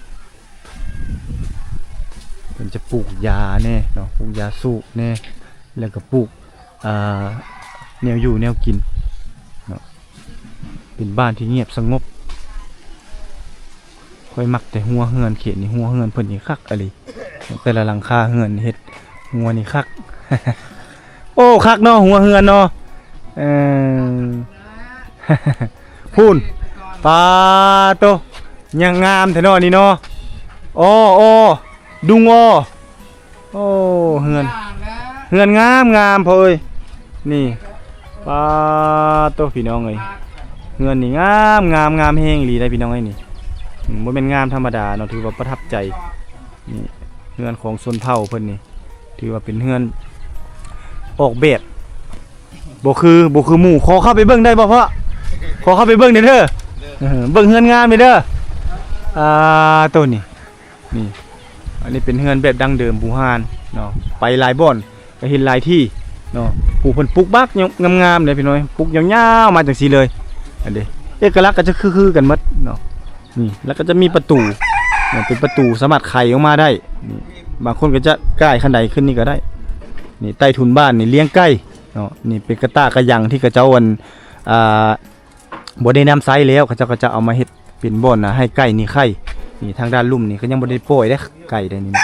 ເພິ່ນຈະປູກຢາແດ່ເນາະ ປູກຢາສູບແດ່ ແລ້ວກໍປູກ ອ່າ ແນວຢູ່ແນວກິນເນາະ. ເປັນບ້ານທີ່ງຽບສະຫງົບ. ຂ້ອຍມັກແຕ່ຮົ້ວເຮືອນເຂດນີ້ ຮົ້ວເຮືອນເພິ່ນນີ້ຄັກອີ່ຫຼີ ແຕ່ລະຫຼັງຄາເຮືອນເຮັດຮົ້ວນີ້ຄັກ. ໂອ້ ຄັກເນາະ ຮົ້ວເຮືອນເນາະ. ເອີ ພຸ້ນ ປາໂຕ ຍັງງາມແທ້ເນາະນີ້ເນາະ. ອໍ ອໍ ດຸງອໍ. ໂອ້ ເຮືອນ ເຮືອນງາມໆ ພໍ່ເອີຍ ນີ້ ປາໂຕ ພີ່ນ້ອງເອີຍ ເຮືອນນີ້ງາມ ງາມ ງາມແຮງອີ່ຫຼີໄດ໋ພີ່ນ້ອງເອີຍ. ນີ້ ອືມ ບໍ່ແມ່ນງາມທຳມະດາເນາະ ຖືວ່າປະທັບໃຈ. ນີ້ເຮືອນຂອງຊົນເຜົ່າເພິ່ນນີ້ ຖືວ່າເປັນເຮືອນອອກແບບ ບໍ່ຄື ບໍ່ຄືໝູ່. ຂໍເຂົ້າໄປເບິ່ງໄດ້ບໍ່ພໍ່? ຂໍເຂົ້າໄປເບິ່ງແດ່ເດີ ເອີ ເບິ່ງເຮືອນງາມແດ່ເດີ. ອ່າ ໂຕນີ້ ນີ້ ອັນນີ້ເປັນເຮືອນແບບດັ້ງເດີມບູຮານເນາະ ໄປຫຼາຍບ່ອນກໍເຫັນຫຼາຍທີ່ເນາະ ຜູ້ເພິ່ນປຸກບັກງາມໆເດ້ພີ່ນ້ອງ ປຸກຍາວໆມາຈັ່ງຊີ້ເລີຍ. ອັນເດ ເອກະລັກກໍຈະຄືໆກັນໝົດເນາະ. ນີ້ ແລ້ວກໍຈະມີປະຕູເນາະ ເປັນປະຕູສາມາດໄຂອອກມາໄດ້. ນີ້ ບາງຄົນກໍຈະກ່າຍຂັ້ນໄດຂຶ້ນນີ້ກໍໄດ້. ນີ້ ໃຕ້ທຸນບ້ານນີ້ລ້ຽງໄກ່ເນາະ. ນີ້ເປັນກະຕ່າກະຍັງທີ່ເຂົາເຈົ້າ ອັນ ອ່າ ບໍ່ໄດ້ນຳໃຊ້ແລ້ວ ເຂົາເຈົ້າກໍຈະເອົາມາເຮັດເປັນບ່ອນນະ ໃຫ້ໄກ່ນີ້ໄຂ່. ນີ້ທາງດ້ານລຸ່ມນີ້ກໍຍັງບໍ່ໄດ້ປ່ອຍເດ້ ໄກ່ໄດ້ນີ້ນະ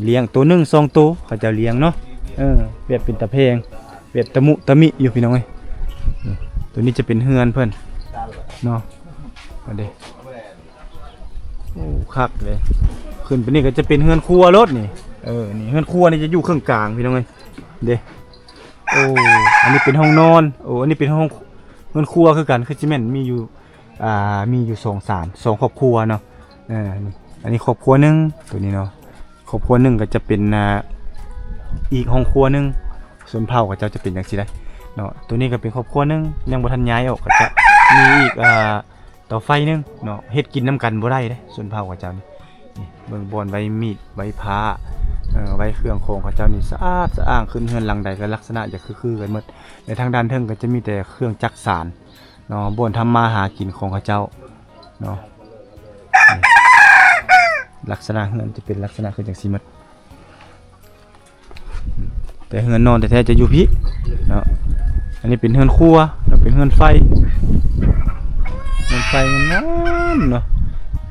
ລ້ຽງໂຕໜຶ່ງສອງໂຕ ເຂົາເຈົ້າລ້ຽງເນາະ. ເອີ ແບບເປັນຕາແພງ ແບບຕະມຸຕະມິຢູ່ພີ່ນ້ອງເອີຍ. ໂຕນີ້ຈະເປັນເຮືອນເພິ່ນເນາະ. ອັນເດ ໂອ້ ຄັກເດ້ ຂຶ້ນໄປນີ້ກໍຈະເປັນເຮືອນຄົວໂລດນີ້. ເອີ ນີ້ເຮືອນຄົວນີ້ຈະຢູ່ເຄິ່ງກາງພີ່ນ້ອງເອີຍ ເດ້. ໂອ້ ອັນນີ້ເປັນຫ້ອງນອນ. ໂອ້ ອັນນີ້ເປັນຫ້ອງ ເຮືອນຄົວຄືກັນ ຄືຊິແມ່ນມີຢູ່ ອ່າ ມີຢູ່ສອງ ສາມ ສອງຄອບຄົວເນາະ. ເອີ ອັນນີ້ຄອບຄົວໜຶ່ງ ໂຕນີ້ເນາະ ຄອບຄົວໜຶ່ງກໍຈະເປັນ ອ່າ ອີກຫ້ອງຄົວໜຶ່ງ. ຊົນເຜົ່າເຂົາເຈົ້າຈະເປັນຈັ່ງຊີ້ໄດ໋ເນາະ. ໂຕນີ້ກໍເປັນຄອບຄົວໜຶ່ງ ຍັງບໍ່ທັນຍ້າຍອອກ ກໍຈະມີອີກ ອ່າ ເຕົາໄຟໜຶ່ງເນາະ. ເຮັດກິນນຳກັນບໍ່ໄດ້ເດ້ ຊົນເຜົ່າເຂົາເຈົ້ານີ້. ນີ້ເບິ່ງບ່ອນໄວ້ມີດໄວ້ພ້າ ເອີ ໄວ້ເຄື່ອງຂອງເຂົາເຈົ້ານີ້ສະອາດສະອ້າງ. ຂຶ້ນເຮືອນຫຼັງໃດກໍລັກສະນະຈະຄືໆກັນໝົດ. ແລະ ທາງດ້ານເທິງກໍຈະມີແຕ່ເຄື່ອງຈັກສານເນາະ ບ່ອນທຳມາຫາກິນຂອງເຂົາເຈົ້າເນາະ. ນີ້ ລັກສະນະເຮືອນຈະເປັນລັກສະນະຄືຈັ່ງຊີ້ໝົດ. ແຕ່ເຮືອນນອນແທ້ໆຈະຢູ່ພີ້ເນາະ. ອັນນີ້ເປັນເຮືອນຄົວເນາະ ເປັນເຮືອນໄຟ ເຮືອນໄຟງາມໆເນາະ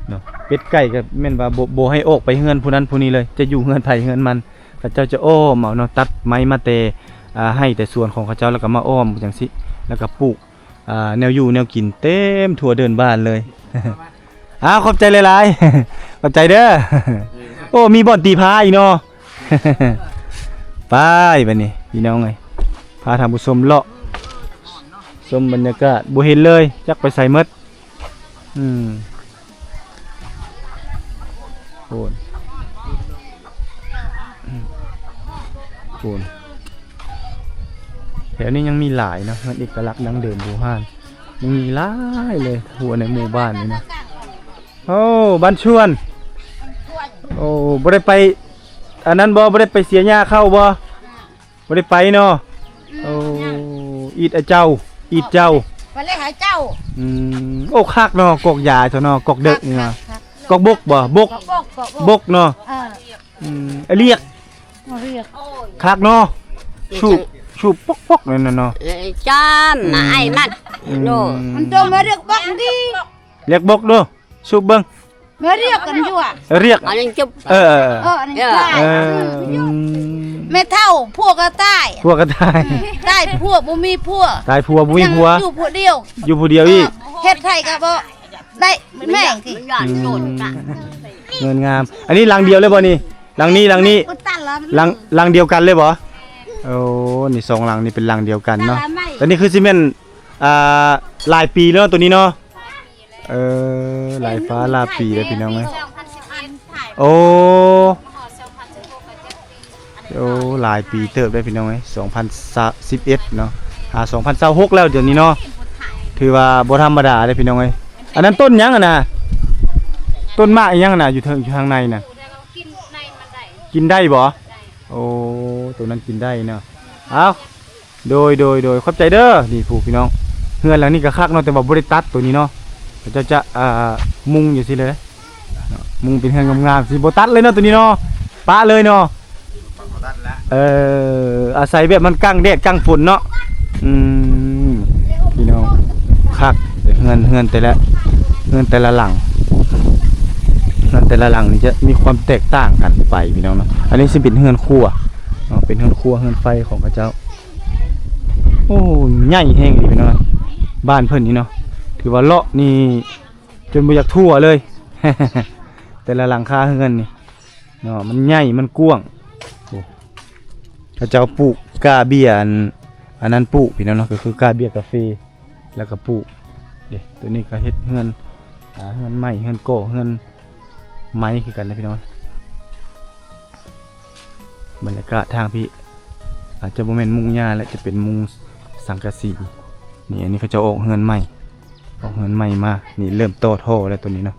ເນາະ. ເປັດໄກ່ກໍແມ່ນວ່າບໍ່ ບໍ່ໃຫ້ອອກໄປເຮືອນຜູ້ນັ້ນຜູ້ນີ້ເລີຍ ຈະຢູ່ເຮືອນໃຜເຮືອນມັນ. ເຂົາເຈົ້າຈະອ້ອມເອົາເນາະ ຕັດໄມ້ມາແຕ່ ອ່າ ໄຮ່ແຕ່ສວນຂອງເຂົາເຈົ້າ ແລ້ວກໍມາອ້ອມຈັ່ງຊີ້ ແລ້ວກໍປູກ ອ່າ ແນວຢູ່ແນວກິນເຕັມທົ່ວເດີ່ນບ້ານເລີຍ. ອ້າວ ຂອບໃຈຫຼາຍໆ ຂອບໃຈເດີ. ໂອ້ ມີບ່ອນຕີພ້າອີກເນາະ. ໄປບາດນີ້ພີ່ນ້ອງເອີຍ ພາທ່ານຜູ້ຊົມເລາະຊົມບັນຍາກາດ ບໍ່ເຫັນເລີຍ ຈັກໄປໃສໝົດ. ອືມ ໂອ້ນ ໂອ້ນ ແຖວນີ້ຍັງມີຫຼາຍເນາະ ເຮືອນເອກະລັກດັ້ງເດີມບູຮານ ຍັງມີຫຼາຍເລີຍ ທົ່ວໃນໝູ່ບ້ານນີ້ເນາະ. ໂອ້ ບ້ານຊວນ ໂອ້ ບໍ່ໄດ້ໄປອັນນັ້ນບໍ່? ບໍ່ໄດ້ໄປເສຍຫຍ້າເຂົ້າບໍ່? ບໍ່ໄດ້ໄປເນາະ. ອືມ ໂອ້ ອີດອາເຈົ້າ ອີດເຈົ້າ ໄປເລີຍຫາເຈົ້າ. ອືມ ໂອ້ ຄັກເນາະ ກອກຢາເຈົ້າເນາະ ກອກເດິກນີ້ເນາະ. ຄັກ ກອກບົກບໍ່? ບົກ ກອກບົກ ກອກບົກ ບົກເນາະ. ເອີ ອືມ ລຽກ ລຽກ ຄັກເນາະ. ຊູບ ຊູບປົກໆ ນັ້ນນະເນາະ. ເອີ ຈາມ ອືມ ອ້າຍມັນ ອືມ ໂດ ມັນໂຕມາລຽກບົກດີ ລຽກບົກເດີ. ສູບເບິ່ງ ມາລຽກກັນຢູ່ອະ ລຽກ ອັນນີ້ຈຸບ ເອີ ເອີ ເອີ ອັນນີ້ ເອີ ອືມ ແມ່ເຖົ້າ ຜົວກໍຕາຍ ຜົວກໍຕາຍ ຕາຍຜົວບໍ່ມີຜົວ ຕາຍຜົວບໍ່ມີຜົວ ຍັງຢູ່ຜູ້ດຽວ ຢູ່ຜູ້ດຽວອີກ ເອີ ເຮັດໃຜກໍບໍ່ໄດ້ແມ່ງຕິ ອືມ ເງິນງາມ. ອັນນີ້ຫຼັງດຽວເລີຍບໍ່ນີ້? ຫຼັງນີ້ ຫຼັງນີ້ ຫຼັງ ຫຼັງດຽວກັນເລີຍບໍ່? ໂອ້ ນີ້ສອງຫຼັງນີ້ເປັນຫຼັງດຽວກັນເນາະ. ແຕ່ນີ້ຄືຊິແມ່ນ ອ່າ ຫຼາຍປີແລ້ວເນາະ ໂຕນີ້ເນາະ. ເອີ ຫຼາຍຟ້າຫຼາຍປີແລ້ວພີ່ນ້ອງເອີຍ. ໂອ້ ໂອ້ ຫຼາຍປີເຕີບແລ້ວພີ່ນ້ອງເອີຍ ສອງພັນສິບເອັດເນາະ ຫາສອງພັນຊາວຫົກແລ້ວດຽວນີ້ເນາະ. ຖືວ່າບໍ່ທຳມະດາເດ້ພີ່ນ້ອງເອີຍ. ອັນນັ້ນຕົ້ນຫຍັງຫັ້ນນະ? ຕົ້ນໝາກອີ່ຫຍັງຫັ້ນນະ? ຢູ່ເທິງ ຢູ່ທາງໃນນະ ກິນໄດ້ບໍ່? ໂອ້ ໂຕນັ້ນກິນໄດ້ເນາະ. ເອົ້າ ໂດຍ ໂດຍ ໂດຍ ຂອບໃຈເດີ. ນີ້ຜູ້ພີ່ນ້ອງ ເຮືອນຫຼັງນີ້ກໍຄັກເນາະ ແຕ່ວ່າບໍ່ໄດ້ຕັດໂຕນີ້ເນາະ ເຂົາເຈົ້າຈະ ອ່າ ມຸງຢູ່ຊີ້ເລີຍເນາະ ມຸງເປັນເຮືອນງາມໆ ຊິບໍ່ຕັດເລີຍເນາະ ໂຕນີ້ເນາະ ປະເລີຍເນາະ. ເອີ ອາໄສແບບມັນກັ້ງແດດກັ້ງຝົນເນາະ. ອືມ ພີ່ນ້ອງ ຄັກ ເຮືອນ ເຮືອນແຕ່ລະ ເຮືອນແຕ່ລະຫຼັງ ເຮືອນແຕ່ລະຫຼັງນີ້ຈະມີຄວາມແຕກຕ່າງກັນໄປພີ່ນ້ອງເນາະ. ອັນນີ້ຊິເປັນເຮືອນຄົວເນາະ ເປັນເຮືອນຄົວເຮືອນໄຟຂອງເຂົາເຈົ້າ. ໂອ້ ໃຫຍ່ແຮງອີ່ຫຼີພີ່ນ້ອງ ບ້ານເພິ່ນນີ້ເນາະ ຖືວ່າເລາະນີ້ຈົນບໍ່ຢາກທົ່ວເລີຍ ແຕ່ລະຫຼັງຄາເຮືອນນີ້ເນາະ ມັນໃຫຍ່ ມັນກວ້າງ. ໂອ້ ເຂົາເຈົ້າປູກກ້າເບ້ຍ ອັນ ອັນນັ້ນປູກພີ່ນ້ອງເນາະ ກໍຄືກ້າເບ້ຍກາເຟ ແລ້ວກໍປູກເດ້. ໂຕນີ້ກໍເຮັດເຮືອນ ອ່າ ເຮືອນໄມ້ ເຮືອນກໍ່ ເຮືອນໄມ້ຄືກັນນະພີ່ນ້ອງ. ບັນຍາກາດທາງພີ້ ອາດຈະບໍ່ແມ່ນມຸງຫຍ້າແຫຼະ ຈະເປັນມຸງສັງກະສີ. ນີ້ ອັນນີ້ເຂົາເຈົ້າອອກເຮືອນໃໝ່ ອອກເຮືອນໃໝ່ມາ. ນີ້ເລີ່ມຕໍ່ທໍ່ແລ້ວໂຕນີ້ເນາະ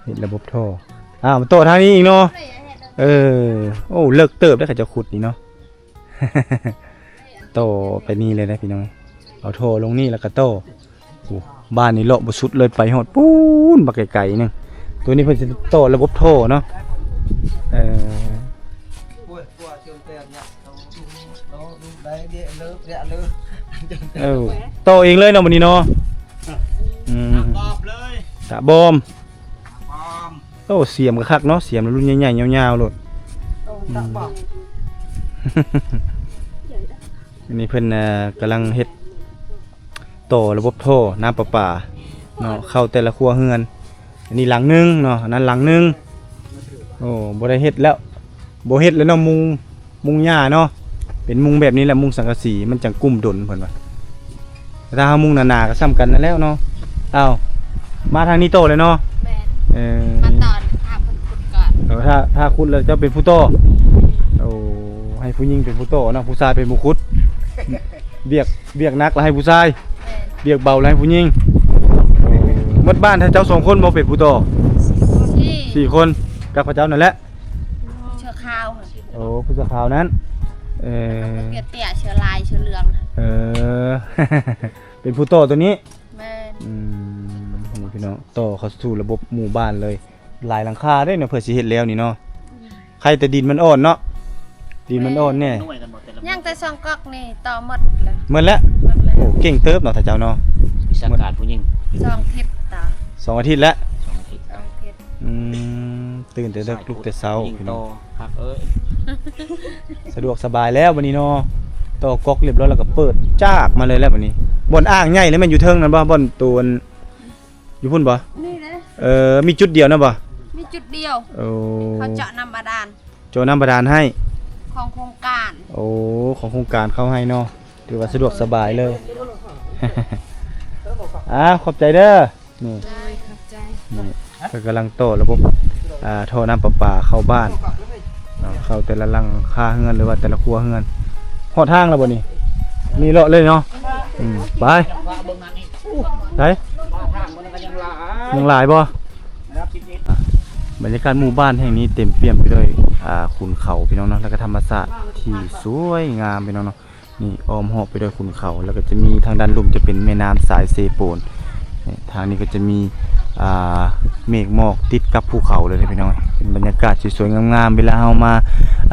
ເຮັດລະບົບທໍ່. ອ້າວ ມາຕໍ່ທາງນີ້ອີກເນາະ. ເອີ ໂອ້ ເລິກເຕີບເດ້ ເຂົາເຈົ້າຂຸດນີ້ເນາະ. ຕໍ່ໄປນີ້ເລີຍນະພີ່ນ້ອງ ເອົາທໍ່ລົງນີ້ແລ້ວກໍຕໍ່. ໂອ້ ບ້ານນີ້ເລາະບໍ່ສຸດເລີຍ ໄປຮອດປູ້ນບັກໄກໆໜຶ່ງ. ໂຕນີ້ເພິ່ນຊິຕໍ່ລະບົບທໍ່ເນາະ. ເອີ ເອີ ຕໍ່ເອງເລີຍເນາະ ມື້ນີ້ເນາະ. ອືມ ຕາບອມເລີຍ ຕາບອມ. ໂອ້ ສຽມກໍຄັກເນາະ ສຽມລຸ້ນໃຫຍ່ໆຍາວໆໂລດ. ອັນນີ້ເພິ່ນ ເອີ ກຳລັງເຮັດຕໍ່ລະບົບທໍ່ນ້ຳປະປາເນາະ ເຂົ້າແຕ່ລະຄົວເຮືອນ. ອັນນີ້ຫຼັງໜຶ່ງເນາະ ອັນນັ້ນຫຼັງໜຶ່ງ. ໂອ້ ບໍ່ໄດ້ເຮັດແລ້ວ ບໍ່ເຮັດແລ້ວເນາະ ມຸງ ມຸງຫຍ້າເນາະ ເປັນມຸງແບບນີ້ແຫຼະ ມຸງສັງກະສີ ມັນຈັ່ງກຸ້ມດົນເພິ່ນວ່າ. ຖ້າເຮົາມຸງໜາໆກໍສ່ຳກັນນັ້ນແຫຼະເນາະ. ອ້າວ ມາທາງນີ້ຕໍ່ເລີຍເນາະ. ແມ່ນ ເອີ ມາຕອນຖ້າເພິ່ນຂຸດກ່ອນ. ເອີ ຖ້າ ຖ້າຂຸດແລ້ວເຈົ້າເປັນຜູ້ຕໍ່. ໂອ້ ໃຫ້ຜູ້ຍິງເປັນຜູ້ຕໍ່ເນາະ ຜູ້ຊາຍເປັນຜູ້ຂຸດ. ວຽກ ວຽກໜັກລະໃຫ້ຜູ້ຊາຍ ແມ່ນ ວຽກເບົາລະໃຫ້ຜູ້ຍິງ. ໂອ້ ໝົດບ້ານຖ້າເຈົ້າສອງຄົນບໍ່ເປັນຜູ້ຕໍ່? ສີ່ ສີ່ຄົນ ກັບເຂົາເຈົ້ານັ້ນແຫຼະ. ເສື້ອຂາວ. ໂອ້ ຜູ້ເສື້ອຂາວນັ້ນ. ເອີ ເສື້ອເຕ້ຍ ເສື້ອລາຍ ເສື້ອເຫຼືອງ. ເອີ ເປັນຜູ້ຕໍ່ໂຕນີ້. ແມ່ນ ອືມ ນີ້ພີ່ນ້ອງ ຕໍ່ເຂົ້າສູ່ລະບົບໝູ່ບ້ານເລີຍ. ຫຼາຍຫຼັງຄາເດ້ເນາະ ເພື່ອຊິເຮັດແລ້ວນີ້ເນາະ. ອືມ ໄຄແຕ່ດິນມັນອ່ອນເນາະ ດິນມັນອ່ອນແດ່. ຍັງແຕ່ສອງກອກນີ້ຕໍ່ໝົດແລ້ວ. ໝົດແລ້ວ? ໝົດແລ້ວ. ໂອ້ ເກັ່ງເຕີບເນາະ ທ່ານເຈົ້າເນາະ. ວິຊາການຜູ້ຍິງ ສອງທິດຕໍ່ ສອງອາທິດແລ້ວ. ສອງອາທິດ ສອງອາທິດ. ອືມ ຕື່ນແຕ່ເດິກ ລຸກແຕ່ເຊົ້າ ພີ່ນ້ອງ. ຄັກເອີຍ ສະດວກສະບາຍແລ້ວບັດນີ້ເນາະ. ຕໍ່ກອກລຽບຮ້ອຍແລ້ວກໍເປີດຈາກມາເລີຍແລ້ວບັດນີ້. ບ່ອນອ່າງໃຫຍ່ແລ້ວແມ່ນຢູ່ເທິງນັ້ນບໍ່? ບ່ອນໂຕນ ຢູ່ພຸ້ນບໍ່? ນີ້ເດ້. ເອີ ມີຈຸດດຽວນະບໍ່? ມີຈຸດດຽວ. ໂອ້ ເຂົາເຈາະນ້ຳບາດານ ເຈາະນ້ຳບາດານໃຫ້ ຂອງໂຄງການ. ໂອ້ ຂອງໂຄງການເຂົາໃຫ້ເນາະ. ຖືວ່າສະດວກສະບາຍເລີຍ. ອ່າ ຂອບໃຈເດີ. ນີ້ ໂດຍ ຂອບໃຈ. ນີ້ເພິ່ນກຳລັງຕໍ່ລະບົບ ອ່າ ທໍ່ນ້ຳປະປາເຂົ້າບ້ານເນາະ ເຂົ້າແຕ່ລະຫຼັງຄາເຮືອນ ຫຼືວ່າແຕ່ລະຄົວເຮືອນ. ຮອດທາງແລ້ວບໍ່ນີ້? ນີ້ເລາະເລີຍເນາະ. ອືມ ໄປ. ໃສ? ຍັງຫຼາຍບໍ່? ບັນຍາກາດໝູ່ບ້ານແຫ່ງນີ້ເຕັມປ່ຽມໄປດ້ວຍ ອ່າ ຂຸນເຂົາ ພີ່ນ້ອງເນາະ ແລ້ວກໍທຳມະຊາດທີ່ສວຍງາມ ພີ່ນ້ອງເນາະ. ນີ້ອ້ອມຮອບໄປດ້ວຍຂຸນເຂົາ ແລ້ວກໍຈະມີທາງດ້ານລຸ່ມຈະເປັນແມ່ນ້ຳສາຍເຊໂປນ. ນີ້ ທາງນີ້ກໍຈະມີ ອ່າ ເມກໝອກຕິດກັບພູເຂົາເລີຍເດ້ພີ່ນ້ອງ. ເປັນບັນຍາກາດທີ່ສວຍງາມໆ ເວລາເຮົາມາ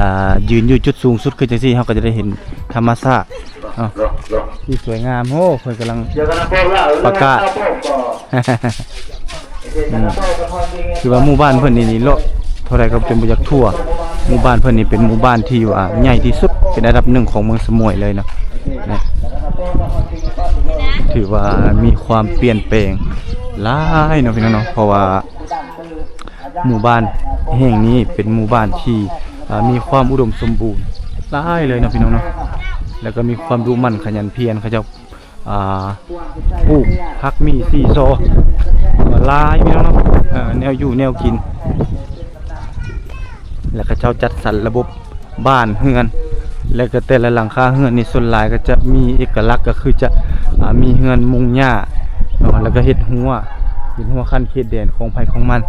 ອ່າ ຢືນຢູ່ຈຸດສູງສຸດຄືຈັ່ງຊີ້ ເຮົາກໍຈະໄດ້ເຫັນທຳມະຊາດເນາະ ທີ່ສວຍງາມ. ໂອ້ ເພິ່ນກຳລັງປະກາດ ອືມ ຄືວ່າໝູ່ບ້ານເພິ່ນນີ້ເລາະເທົ່າໃດກໍຈົນບໍ່ຢາກທົ່ວ. ໝູ່ບ້ານເພິ່ນນີ້ເປັນໝູ່ບ້ານທີ່ວ່າໃຫຍ່ທີ່ສຸດ ເປັນອັນດັບໜຶ່ງຂອງເມືອງສະໝວຍເລີຍເນາະ. ຖືວ່າມີຄວາມປ່ຽນແປງຫຼາຍເນາະພີ່ນ້ອງເນາະ ເພາະວ່າໝູ່ບ້ານແຫ່ງນີ້ເປັນໝູ່ບ້ານທີ່ ອ່າ ມີຄວາມອຸດົມສົມບູນຫຼາຍເລີຍເນາະພີ່ນ້ອງເນາະ. ແລ້ວກໍມີຄວາມດຸໝັ່ນຂະຫຍັນພຽນ ເຂົາເຈົ້າ ອ່າ ປູກຜັກໝີ່ ສີຊໍ ຫຼາຍພີ່ນ້ອງເນາະ ເອີ ແນວຢູ່ແນວກິນ. ແລ້ວເຂົາເຈົ້າຈັດສັນລະບົບບ້ານເຮືອນ ແລ້ວກໍແຕ່ລະຫຼັງຄາເຮືອນນີ້ ສ່ວນຫຼາຍກໍຈະມີເອກະລັກ ກໍຄືຈະ ອ່າ ມີເຮືອນມຸງຫຍ້າເນາະ ແລ້ວກໍເຮັດຮົ້ວ ເປັນຮົ້ວຂັ້ນເຂດແດນຂອງໃຜຂອງມັນ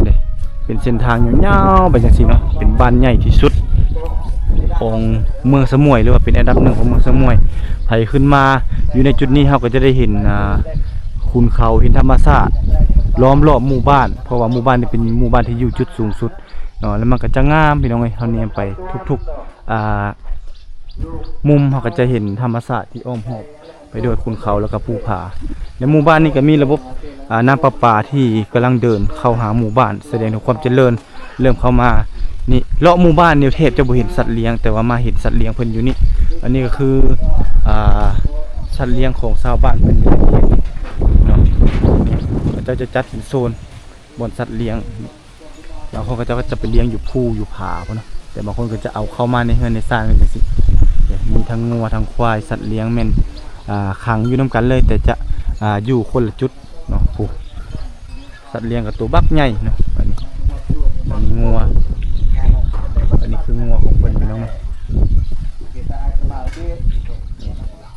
ເດ້. ເປັນເສັ້ນທາງຍາວໆໄປຈັ່ງຊີ້ເນາະ ເປັນບ້ານໃຫຍ່ທີ່ສຸດຂອງເມືອງສະໝວຍ ຫຼືວ່າເປັນອັນດັບໜຶ່ງຂອງເມືອງສະໝວຍ. ໃຜຂຶ້ນມາຢູ່ໃນຈຸດນີ້ ເຮົາກໍຈະໄດ້ເຫັນ ອ່າ ຂຸນເຂົາ ເຫັນທຳມະຊາດລ້ອມລອບໝູ່ບ້ານ ເພາະວ່າໝູ່ບ້ານນີ້ເປັນໝູ່ບ້ານທີ່ຢູ່ຈຸດສູງສຸດເນາະ ແລ້ວມັນກໍຈະງາມພີ່ນ້ອງເອີຍ. ເຮົາແນມໄປທຸກໆ ອ່າ ມຸມ ເຮົາກໍຈະເຫັນທຳມະຊາດທີ່ອ້ອມຮອບ ໄປໂດຍຂຸນເຂົາ ແລ້ວກໍພູຜາ. ໃນໝູ່ບ້ານນີ້ກໍມີລະບົບ ອ່າ ນ້ຳປະປາທີ່ກຳລັງເດີນເຂົ້າຫາໝູ່ບ້ານ ສະແດງເຖິງຄວາມຈະເລີນເລີ່ມເຂົ້າມາ. ນີ້ເລາະໝູ່ບ້ານນີ້ແທບຈະບໍ່ເຫັນສັດລ້ຽງ ແຕ່ວ່າມາເຫັນສັດລ້ຽງເພິ່ນຢູ່ນີ້. ອັນນີ້ກໍຄື ອ່າ ສັດລ້ຽງຂອງຊາວບ້ານເພິ່ນຢູ່ໃນເຂດນີ້ເນາະ. ນີ້ເຂົາເຈົ້າຈະຈັດເປັນໂຊນບ່ອນສັດລ້ຽງ. ບາງຄົນເຂົາເຈົ້າກໍຈະໄປລ້ຽງຢູ່ພູຢູ່ຜາພຸ້ນນະ ແຕ່ບາງຄົນກໍຈະເອົາເຂົ້າມາໃນເຮືອນໃນຊານຈັ່ງຊີ້. ມີທັງງົວທັງຄວາຍ ສັດລ້ຽງແມ່ນ ອ່າ ຂັງຢູ່ນຳກັນເລີຍ ແຕ່ຈະ ອ່າ ຢູ່ຄົນລະຈຸດເນາະ. ໂອ້ ສັດລ້ຽງກໍຕົວບັກໃຫຍ່ເນາະ. ອັນນີ້ ອັນນີ້ງົວ ອັນນີ້ຄືງົວຂອງເພິ່ນພີ່ນ້ອງເນາະ.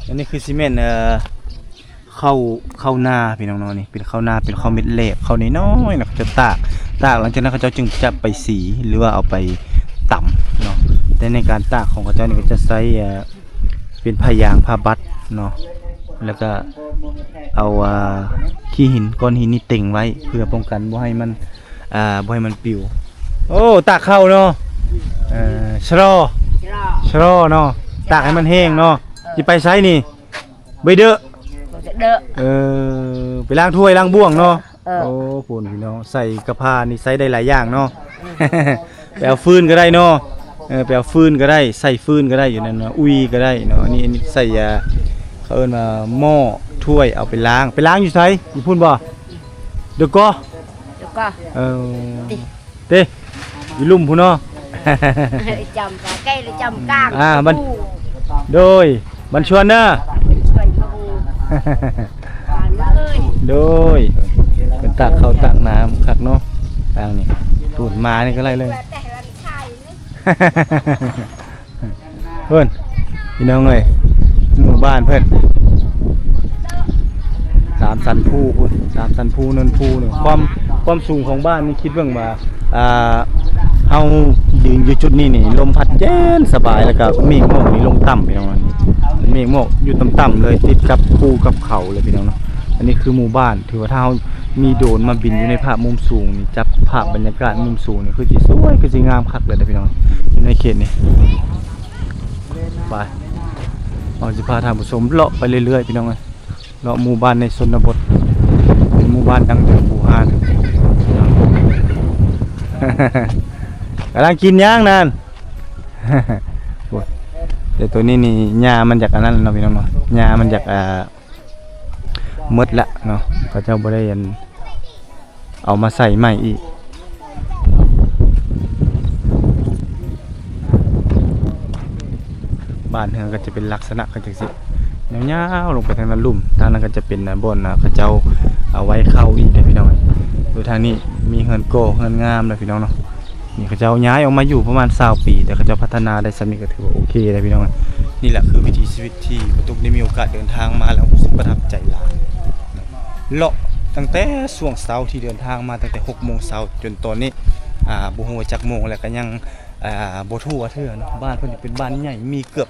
ອັນນີ້ຄືຊິແມ່ນ ເອີ ເຂົ້າ ເຂົ້ານາພີ່ນ້ອງເນາະ. ນີ້ເປັນເຂົ້ານາ ເປັນເຂົ້າເມັດແລບ ເຂົ້ານ້ອຍໆ ເນາະ ເຂົາຈະຕາກ ຕາກ ຫຼັງຈາກນັ້ນເຂົາເຈົ້າຈຶ່ງຈະໄປສີ ຫຼືວ່າເອົາໄປຕຳເນາະ. ແຕ່ໃນການຕາກຂອງເຂົາເຈົ້ານີ້ກໍຈະໃຊ້ ເອີ ເປັນຜ້າຢາງ ຜ້າບັດເນາະ ແລ້ວກໍເອົາ ອ່າ ຂີ້ຫີນ ກ້ອນຫີນນີ້ເຕັງໄວ້ ເພື່ອປ້ອງກັນບໍ່ໃຫ້ມັນ ອ່າ ບໍ່ໃຫ້ມັນປິວ. ໂອ້ ຕາກເຂົ້າເນາະ ເອີ ຊະລໍ ຊະລໍ ຊະລໍເນາະ ຕາກໃຫ້ມັນແຫ້ງເນາະ. ເອີ ຊິໄປໃສນີ້? ໄປເດີ ເດີ ເອີ ໄປລ້າງຖ້ວຍລ້າງບ່ວງເນາະ. ເອີ ໂອ້ ພຸ້ນພີ່ນ້ອງ ໃສ່ກະພານີ້ໃຊ້ໄດ້ຫຼາຍຢ່າງເນາະ. ເອີ ໄປເອົາຟືນກໍໄດ້ເນາະ. ເອີ ໄປເອົາຟືນກໍໄດ້ ໃສ່ຟືນກໍໄດ້ ຢູ່ນັ້ນເນາະ ອຸ່ຍກໍໄດ້ເນາະ. ອັນນີ້ ອັນນີ້ໃສ່ ອ່າ ເຂົາເອີ້ນວ່າໝໍ້ຖ້ວຍ ເອົາໄປລ້າງ ໄປລ້າງຢູ່ໃສ? ຢູ່ພຸ້ນບໍ່? ເດີກໍ ເດີກໍ ເອີ ຕິ ເດ້ ຢູ່ລຸ່ມພຸ້ນເນາະ. ຈຳກາ ໃກ້ລະຈຳກາງ ອ່າ ມັນ ໂດຍ ມັນຊວນເດີ ໂດຍ ເພິ່ນຕັກເຂົ້າຕັກນ້ຳຄັກເນາະ. ທາງນີ້ ປູນມານີ້ກໍໄດ້ເລີຍ. ເພິ່ນ ພີ່ນ້ອງເອີຍ ໝູ່ບ້ານເພິ່ນ ຕາມສັນພູພຸ້ນ ຕາມສັນພູເນີນພູນີ້. ຄວາມ ຄວາມສູງຂອງບ້ານນີ້ ຄິດເບິ່ງວ່າ ອ່າ ເຮົາຢືນຢູ່ຈຸດນີ້ນີ້ ລົມພັດເຢັນສະບາຍ ແລ້ວກໍເມກໝອກນີ້ລົງຕ່ຳ ພີ່ນ້ອງເອີຍ. ເມກໝອກຢູ່ຕ່ຳໆເລີຍ ຕິດກັບພູກັບເຂົາເລີຍ ພີ່ນ້ອງເນາະ. ອັນນີ້ຄືໝູ່ບ້ານ ຖືວ່າຖ້າເຮົາມີໂດຣນມາບິນຢູ່ໃນພາບມຸມສູງນີ້ ຈັບພາບບັນຍາກາດມຸມສູງນີ້ ຄືຊິສວຍ ຄືຊິງາມຄັກເລີຍເດ້ ພີ່ນ້ອງ ຢູ່ໃນເຂດນີ້. ໄປ ເຮົາຊິພາທ່ານຜູ້ຊົມເລາະໄປເລື້ອຍໆ ພີ່ນ້ອງເອີຍ ເລາະໝູ່ບ້ານໃນຊົນນະບົດ ເປັນໝູ່ບ້ານດັ້ງເດີມບູຮານ. ກຳລັງກິນຫຍັງນັ້ນ? ໂອ້ຍ ແຕ່ໂຕນີ້ນີ້ຫຍ້າມັນຢາກອັນນັ້ນເນາະ ພີ່ນ້ອງເນາະ ຫຍ້າມັນຢາກ ອ່າ ໝົດລະເນາະ ເຂົາເຈົ້າບໍ່ໄດ້ອັນ ເອົາມາໃສ່ໃໝ່ອີກ. ບ້ານເຮືອນກໍຈະເປັນລັກສະນະຄືຈັ່ງຊີ້ ຍາວໆລົງໄປທາງນັ້ນລຸ່ມ ທາງນັ້ນກໍຈະເປັນບ່ອນ ອ່າ ເຂົາເຈົ້າເອົາໄວ້ເຂົ້າອີກເດ້ ພີ່ນ້ອງ. ຢູ່ທາງນີ້ມີເຮືອນກໍ່ເຮືອນງາມເດ້ ພີ່ນ້ອງເນາະ. ນີ້ເຂົາເຈົ້າຍ້າຍອອກມາຢູ່ປະມານຊາວປີ ແຕ່ເຂົາເຈົ້າພັດທະນາໄດ້ສ່ຳນີ້ກໍຖືວ່າໂອເຄແລ້ວ ພີ່ນ້ອງ. ນີ້ແຫຼະຄືວິຖີຊີວິດທີ່ປະຕຸກໄດ້ມີໂອກາດເດີນທາງມາແລ້ວຮູ້ສຶກປະທັບໃຈຫຼາຍ. ເລາະຕັ້ງແຕ່ຊ່ວງເຊົ້າທີ່ເດີນທາງມາຕັ້ງແຕ່ຫົກໂມງເຊົ້າຈົນຕອນນີ້ ອ່າ ບໍ່ຮູ້ວ່າຈັກໂມງແລ້ວ ກໍຍັງ ອ່າ ບໍ່ທົ່ວເທື່ອເນາະ. ບ້ານເພິ່ນເປັນບ້ານໃຫຍ່ ມີເກືອບ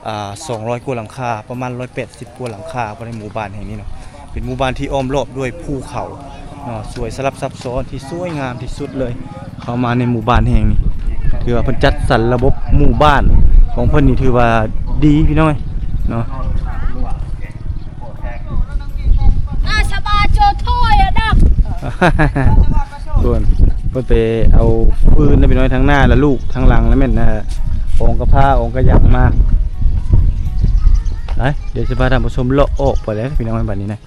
ອ່າ ສອງຮ້ອຍກວ່າຫຼັງຄາ ປະມານຮ້ອຍແປດສິບກວ່າຫຼັງຄາ ພາຍໃນໝູ່ບ້ານແຫ່ງນີ້ເນາະ. ເປັນໝູ່ບ້ານທີ່ອ້ອມລອບດ້ວຍພູເຂົາ ເນາະ ສວຍສະຫຼັບຊັບຊ້ອນທີ່ສວຍງາມທີ່ສຸດເລີຍ. ເຂົ້າມາໃນໝູ່ບ້ານແຫ່ງນີ້ ຖືວ່າເພິ່ນຈັດສັນລະບົບໝູ່ບ້ານຂອງເພິ່ນນີ້ ຖືວ່າດີພີ່ນ້ອງເອີຍເນາະ. ອາສະບາໂຈໂທຍອະດັບ ເພິ່ນ ເພິ່ນໄປເອົາຟືນນະພີ່ນ້ອງ ທາງໜ້າລະລູກ ທາງຫຼັງລະແມ່ນ ອາ ອອງກະພາ ອອງກະຫຍັງມາ. ໄປ ດຽວຊິພາທ່ານຜູ້ຊົມເລາະອອກໄປແລ້ວພີ່ນ້ອງ ບັດນີ້ນະ.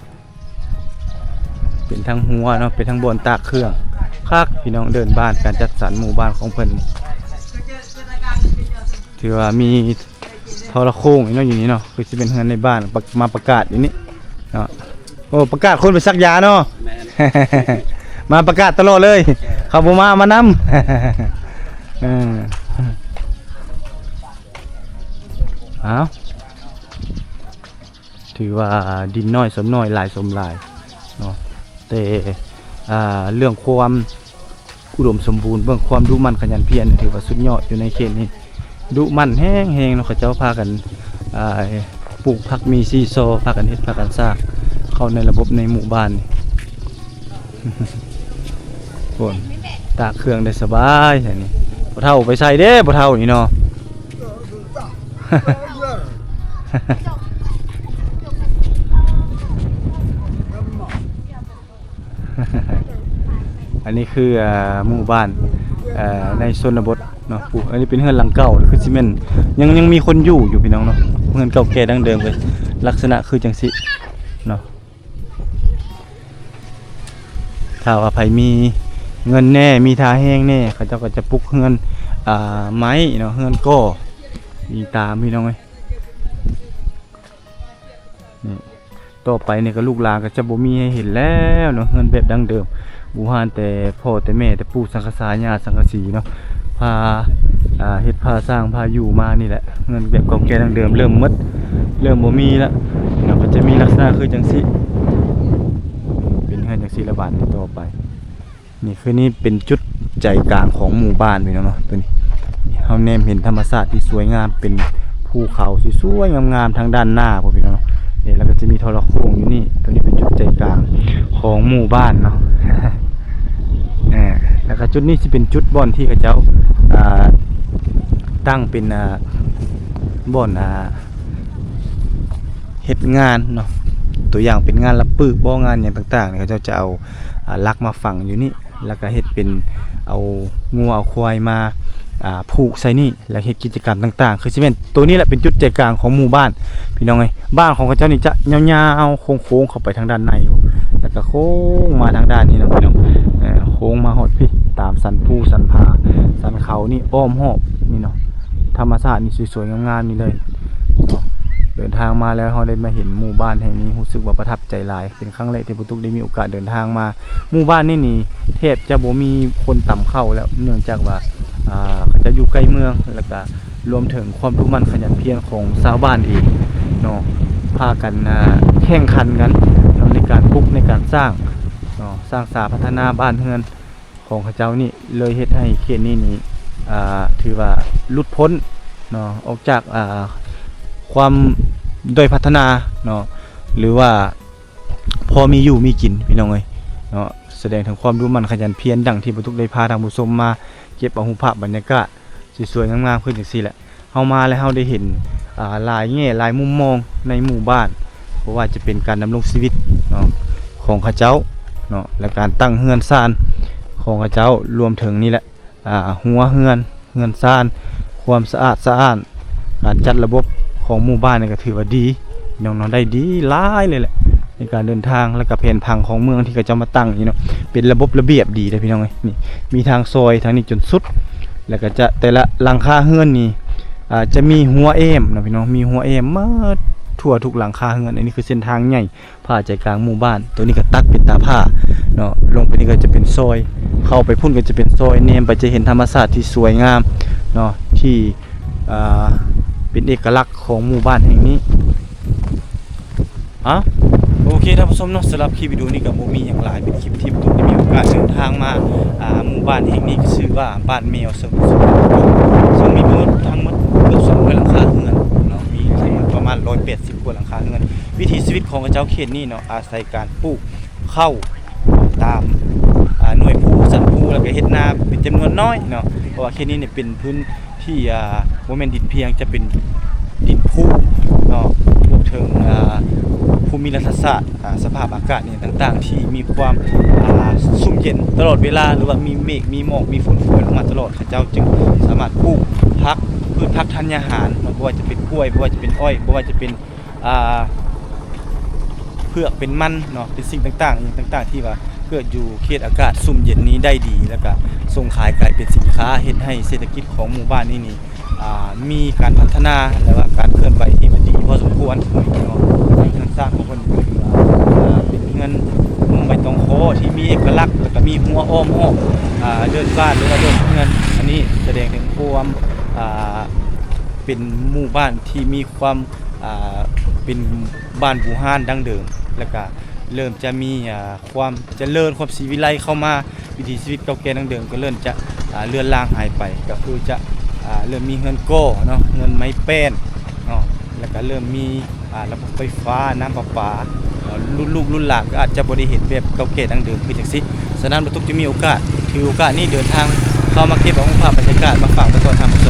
ເປັນທາງຮົ້ວເນາະ ເປັນທາງບ່ອນຕາກເຄື່ອງ ຄັກພີ່ນ້ອງ. ເດີ່ນບ້ານ ການຈັດສັນໝູ່ບ້ານຂອງເພິ່ນ ຖືວ່າມີໂທລະໂຄ່ງເນາະ ຢູ່ນີ້ເນາະ. ຄືຊິເປັນເຮືອນໃນບ້ານ ປະ ມາປະກາດຢູ່ນີ້ເນາະ. ໂອ້ ປະກາດຄົນໄປສັກຢາເນາະ. ແມ່ນ ມາປະກາດຕະຫຼອດເລີຍ ເຂົາບໍ່ມາ ມານຳ. ເອີ ເອົາ ຖືວ່າດິນນ້ອຍສົມໜ້ອຍ ຫຼາຍສົມຫຼາຍເນາະ. ແຕ່ ອ່າ ເລື່ອງຄວາມອຸດົມສົມບູນ ເບິ່ງຄວາມດຸໝັ່ນຂະຫຍັນພຽນ ຖືວ່າສຸດຍອດຢູ່ໃນເຂດນີ້. ດຸໝັ່ນແຮງໆເນາະ. ເຂົາເຈົ້າພາກັນ ອ່າ ປູກຜັກໝີ່ຊີຊໍ ພາກັນເຮັດ ພາກັນສ້າງເຂົ້າໃນລະບົບໃນໝູ່ບ້ານນີ້. ໂອ້ຍ ຕາກເຄື່ອງໄດ້ສະບາຍແທ້ນີ້. ບໍ່ເຖົ້າໄປໃສເດ້ ບໍ່ເຖົ້ານີ້ເນາະ. ອັນນີ້ຄື ອ່າ ໝູ່ບ້ານ ເອີ ໃນຊົນນະບົດເນາະ. ຜູ້ ອັນນີ້ເປັນເຮືອນຫຼັງເກົ່າ ຄືຊິແມ່ນ ຍັງ ຍັງມີຄົນຢູ່ຢູ່ພີ່ນ້ອງເນາະ. ເຮືອນເກົ່າແກ່ດັ້ງເດີມ ກໍລັກສະນະຄືຈັ່ງຊີ້ເນາະ. ຖ້າວ່າໃຜມີເງິນແດ່ ມີທ່າແຮງແດ່ ເຂົາເຈົ້າກໍຈະປຸກເຮືອນ ອ່າ ໄມ້ເນາະ ເຮືອນກໍ່ອີງຕາມພີ່ນ້ອງເອີຍ. ນີ້ ຕໍ່ໄປນີ້ກໍລູກຫຼານກໍຈະບໍ່ມີໃຫ້ເຫັນແລ້ວເນາະ ເຮືອນແບບດັ້ງເດີມ. ບູຮານແຕ່ພໍ່ແຕ່ແມ່ ແຕ່ປູ່ສັງກະສາ ຍ່າສັງກະສີເນາະ ພາ ອ່າ ເຮັດ ພາສ້າງ ພາຢູ່ມານີ້ແຫຼະ. ເຮືອນແບບເກົ່າແກ່ດັ້ງເດີມເລີ່ມໝົດ ເລີ່ມບໍ່ມີລະເນາະ. ກໍຈະມີລັກສະນະຄືຈັ່ງຊີ້ ເປັນເຮືອນຈັ່ງຊີ້ລະບາດນີ້ຕໍ່ໄປ. ນີ້ຄືນີ້ເປັນຈຸດໃຈກາງຂອງໝູ່ບ້ານພີ່ນ້ອງເນາະ. ຕົວນີ້ເຮົາແນມເຫັນທຳມະຊາດທີ່ສວຍງາມ ເປັນພູເຂົາທີ່ສວຍງາມໆທາງດ້ານໜ້າພຸ້ນພີ່ນ້ອງເນາະ. ນີ້ ແລ້ວກໍຈະມີໂທລະໂຄ່ງຢູ່ນີ້. ຕົວນີ້ເປັນຈຸດໃຈກາງຂອງໝູ່ບ້ານເນາະ. ອາ ແລ້ວກໍຈຸດນີ້ຊິເປັນຈຸດບ່ອນທີ່ເຂົາເຈົ້າ ອ່າ ຕັ້ງເປັນ ອ່າ ບ່ອນ ອ່າ ເຮັດງານເນາະ. ຕົວຢ່າງເປັນງານລະປຶກບໍ ງານຫຍັງຕ່າງໆ ເຂົາເຈົ້າຈະເອົາ ອ່າ ຫຼັກມາຝັງຢູ່ນີ້ ແລ້ວກໍເຮັດເປັນເອົາງົວເອົາຄວາຍມາ ອ່າ ຜູກໃສ່ນີ້ ແລ້ວເຮັດກິດຈະກຳຕ່າງໆ. ຄືຊິແມ່ນໂຕນີ້ແຫຼະເປັນຈຸດໃຈກາງຂອງໝູ່ບ້ານ ພີ່ນ້ອງເອີຍ. ບ້ານຂອງເຂົາເຈົ້ານີ້ຈະຍາວໆໂຄ້ງໆເຂົ້າໄປທາງດ້ານໃນຢູ່ ແລ້ວກໍໂຄ້ງມາທາງດ້ານນີ້ເນາະ ພີ່ນ້ອງ. ເອີ ໂຄ້ງມາຮອດພີ້ ຕາມສັນພູສັນຜາສັນເຂົານີ້ ອ້ອມຮອບນີ້ເນາະ. ທຳມະຊາດນີ້ສວຍໆງາມໆນີ້ເລີຍ. ເດີນທາງມາແລ້ວ ເຮົາໄດ້ມາເຫັນໝູ່ບ້ານແຫ່ງນີ້ ຮູ້ສຶກວ່າປະທັບໃຈຫຼາຍ. ເປັນຄັ້ງແລກທີ່ບໍ່ຕຸກໄດ້ມີໂອກາດເດີນທາງມາ. ໝູ່ບ້ານນີ້ນີ້ແທບຈະບໍ່ມີຄົນຕຳເຂົ້າແລ້ວ ເນື່ອງຈາກວ່າ ອ່າ ເຂົາເຈົ້າຢູ່ໃກ້ເມືອງ ແລ້ວກະລວມເຖິງຄວາມດຸໝັ່ນຂະຫຍັນພຽນຂອງຊາວບ້ານເອງເນາະ ພາກັນ ອ່າ ແຂ່ງຂັນກັນໃນການປຸກ ໃນການສ້າງເນາະ ສ້າງສາພັດທະນາບ້ານເຮືອນ ຂອງເຂົາເຈົ້ານີ້ ເລີຍເຮັດໃຫ້ເຂດນີ້ນີ້ ອ່າ ຖືວ່າຫຼຸດພົ້ນເນາະ ອອກຈາກ ອ່າ ຄວາມດ້ອຍພັດທະນາເນາະ ຫຼືວ່າພໍມີຢູ່ມີກິນ ພີ່ນ້ອງເອີຍເນາະ. ສະແດງເຖິງຄວາມດຸໝັ່ນຂະຫຍັນພຽນ ດັ່ງທີ່ບໍ່ຕຸກໄດ້ພາທ່ານຜູ້ຊົມມາເກັບເອົາຮູບພາບບັນຍາກາດສວຍໆງາມໆ ຄືຈັ່ງຊີ້ແຫຼະ. ເຮົາມາແລ້ວເຮົາໄດ້ເຫັນ ອ່າ ຫຼາຍແງ່ຫຼາຍມຸມມອງໃນໝູ່ບ້ານ ບໍ່ວ່າຈະເປັນການດຳລົງຊີວິດເນາະ ຂອງເຂົາເຈົ້າເນາະ ແລະ ການຕັ້ງເຮືອນຊານຂອງເຂົາເຈົ້າ ລວມເຖິງນີ້ແຫຼະ ອ່າ ຮົ້ວເຮືອນ ເຮືອນຊານ ຄວາມສະອາດສະອ້ານ ການຈັດລະບົບຂອງໝູ່ບ້ານນີ້ກໍຖືວ່າດີ ພີ່ນ້ອງເນາະ ໄດ້ດີຫຼາຍເລີຍແຫຼະ ໃນການເດີນທາງ ແລ້ວກໍແຜນຜັງຂອງເມືອງທີ່ເຂົາເຈົ້າມາຕັ້ງນີ້ເນາະ ເປັນລະບົບລະບຽບດີເດ້ ພີ່ນ້ອງເອີຍ. ນີ້ ມີທາງຊອຍທາງນີ້ຈົນສຸດ ແລ້ວກໍຈະແຕ່ລະຫຼັງຄາເຮືອນນີ້ ອ່າ ຈະມີຮົ້ວແອ້ມເນາະ ພີ່ນ້ອງ ມີຮົ້ວແອ້ມໝົດທົ່ວທຸກຫຼັງຄາເຮືອນ. ອັນນີ້ຄືເສັ້ນທາງໃຫຍ່ຜ່າໃຈກາງໝູ່ບ້ານ ໂຕນີ້ກໍຕັດເປັນຕາຜ່າເນາະ ລົງໄປນີ້ກໍຈະເປັນຊອຍ ເຂົ້າໄປພຸ້ນກໍຈະເປັນຊອຍ ແນມໄປຈະເຫັນທຳມະຊາດທີ່ສວຍງາມເນາະ ທີ່ ອ່າ ເປັນເອກະລັກຂອງໝູ່ບ້ານແຫ່ງນີ້. ເອົ້າ ໂອເຄທ່ານຜູ້ຊົມເນາະ ສຳລັບຄລິບວິດີໂອນີ້ກໍບໍ່ມີຫຍັງຫຼາຍ ເປັນຄລິບທີ່ບໍ່ຕຸກໄດ້ມີໂອກາດເດີນທາງມາ ອ່າ ໝູ່ບ້ານແຫ່ງນີ້ ຊື່ວ່າບ້ານແມວ ເຊິ່ງເປັນມີໝົດ ທັງໝົດເກືອບສອງຮ້ອຍຫຼັງຄາເຮືອນເນາະ ມີທັງໝົດປະມານຮ້ອຍແປດສິບກວ່າຫຼັງຄາເຮືອນ. ວິຖີຊີວິດຂອງເຂົາເຈົ້າເຂດນີ້ເນາະ ອາໄສການປູກເຂົ້າ ຕາມ ອ່າ ໜ່ວຍພູ ຊັ້ນພູ ແລ້ວກໍເຮັດນາເປັນຈຳນວນນ້ອຍເນາະ ເພາະວ່າເຂດນີ້ນີ້ເປັນພື້ນທີ່ ອ່າ ບໍ່ແມ່ນດິນພຽງ ຈະເປັນດິນພູເນາະ ລວມເຖິງ ອ່າ ພູມິລັດຖະສາດ ອ່າ ສະພາບອາກາດຫຍັງຕ່າງໆ ທີ່ມີຄວາມ ອ່າ ຊຸ່ມເຢັນຕະຫຼອດເວລາ ຫຼືວ່າມີເມກ ມີໝອກ ມີຝົນຝວຍລົງມາຕະຫຼອດ ເຂົາເຈົ້າຈຶ່ງສາມາດປູກຜັກ ພືດຜັກທານຍາຫານເນາະ ບໍ່ວ່າຈະເປັນກ້ວຍ ບໍ່ວ່າຈະເປັນອ້ອຍ ບໍ່ວ່າຈະເປັນ ອ່າ ເຜືອກ ເປັນມັນເນາະ ເປັນສິ່ງຕ່າງໆ ອີ່ຫຍັງຕ່າງໆ ທີ່ວ່າເກີດຢູ່ເຂດອາກາດຊຸ່ມເຢັນນີ້ໄດ້ດີ ແລ້ວກະສົ່ງຂາຍກາຍເປັນສິນຄ້າ ເຮັດໃຫ້ເສດຖະກິດຂອງໝູ່ບ້ານນີ້ນີ້ ອ່າ ມີການພັດທະນາ ແລະວ່າການເຄື່ອນໄຫວທີ່ມັນດີພໍສົມຄວນເນາະ ເຮືອນຊານຂອງເພິ່ນກໍຖືວ່າ ອ່າ ເປັນເຮືອນມຸງໃບຕອງຄໍທີ່ມີເອກະລັກ ແລ້ວກໍມີຮົ້ວອ້ອມຮອບ ອ່າ ເດີ່ນບ້ານ ຫຼືວ່າເດີ່ນເຮືອນ ອັນນີ້ສະແດງເຖິງຄວາມ ອ່າ ເປັນໝູ່ບ້ານທີ່ມີຄວາມ ອ່າ ເປັນບ້ານບູຮານດັ້ງເດີມ ແລ້ວກະເລີ່ມຈະມີ ອ່າ ຄວາມຈະເລີນ ຄວາມສີວິໄລເຂົ້າມາ ວິຖີຊີວິດເກົ່າແກ່ດັ້ງເດີມກໍເລີ່ມຈະ ອ່າ ເລືອນລາງຫາຍໄປ ກໍຄືຈະ ອ່າ ເລີ່ມມີເຮືອນກໍ່ເນາະ ເຮືອນໄມ້ແປ້ນເນາະ ແລ້ວກໍເລີ່ມມີ ອ່າ ລະບົບໄຟຟ້າ ນ້ຳປະປາ ເອີ່ ລຸ້ນລູກລຸ້ນຫຼານກໍອາດຈະບໍ່ໄດ້ເຫັນແບບເກົ່າແກ່ດັ້ງເດີມຄືຈັ່ງຊີ້. ສະນັ້ນ ບ່າວຕຸກຈຶ່ງມີໂອກາດ ຖືໂອກາດນີ້ເດີນທາງເຂົ້າມາເກັບເອົາຮູບພາບບັນຍາກາດມາຝາກໄວ້ຕອນທ່ານຜູ້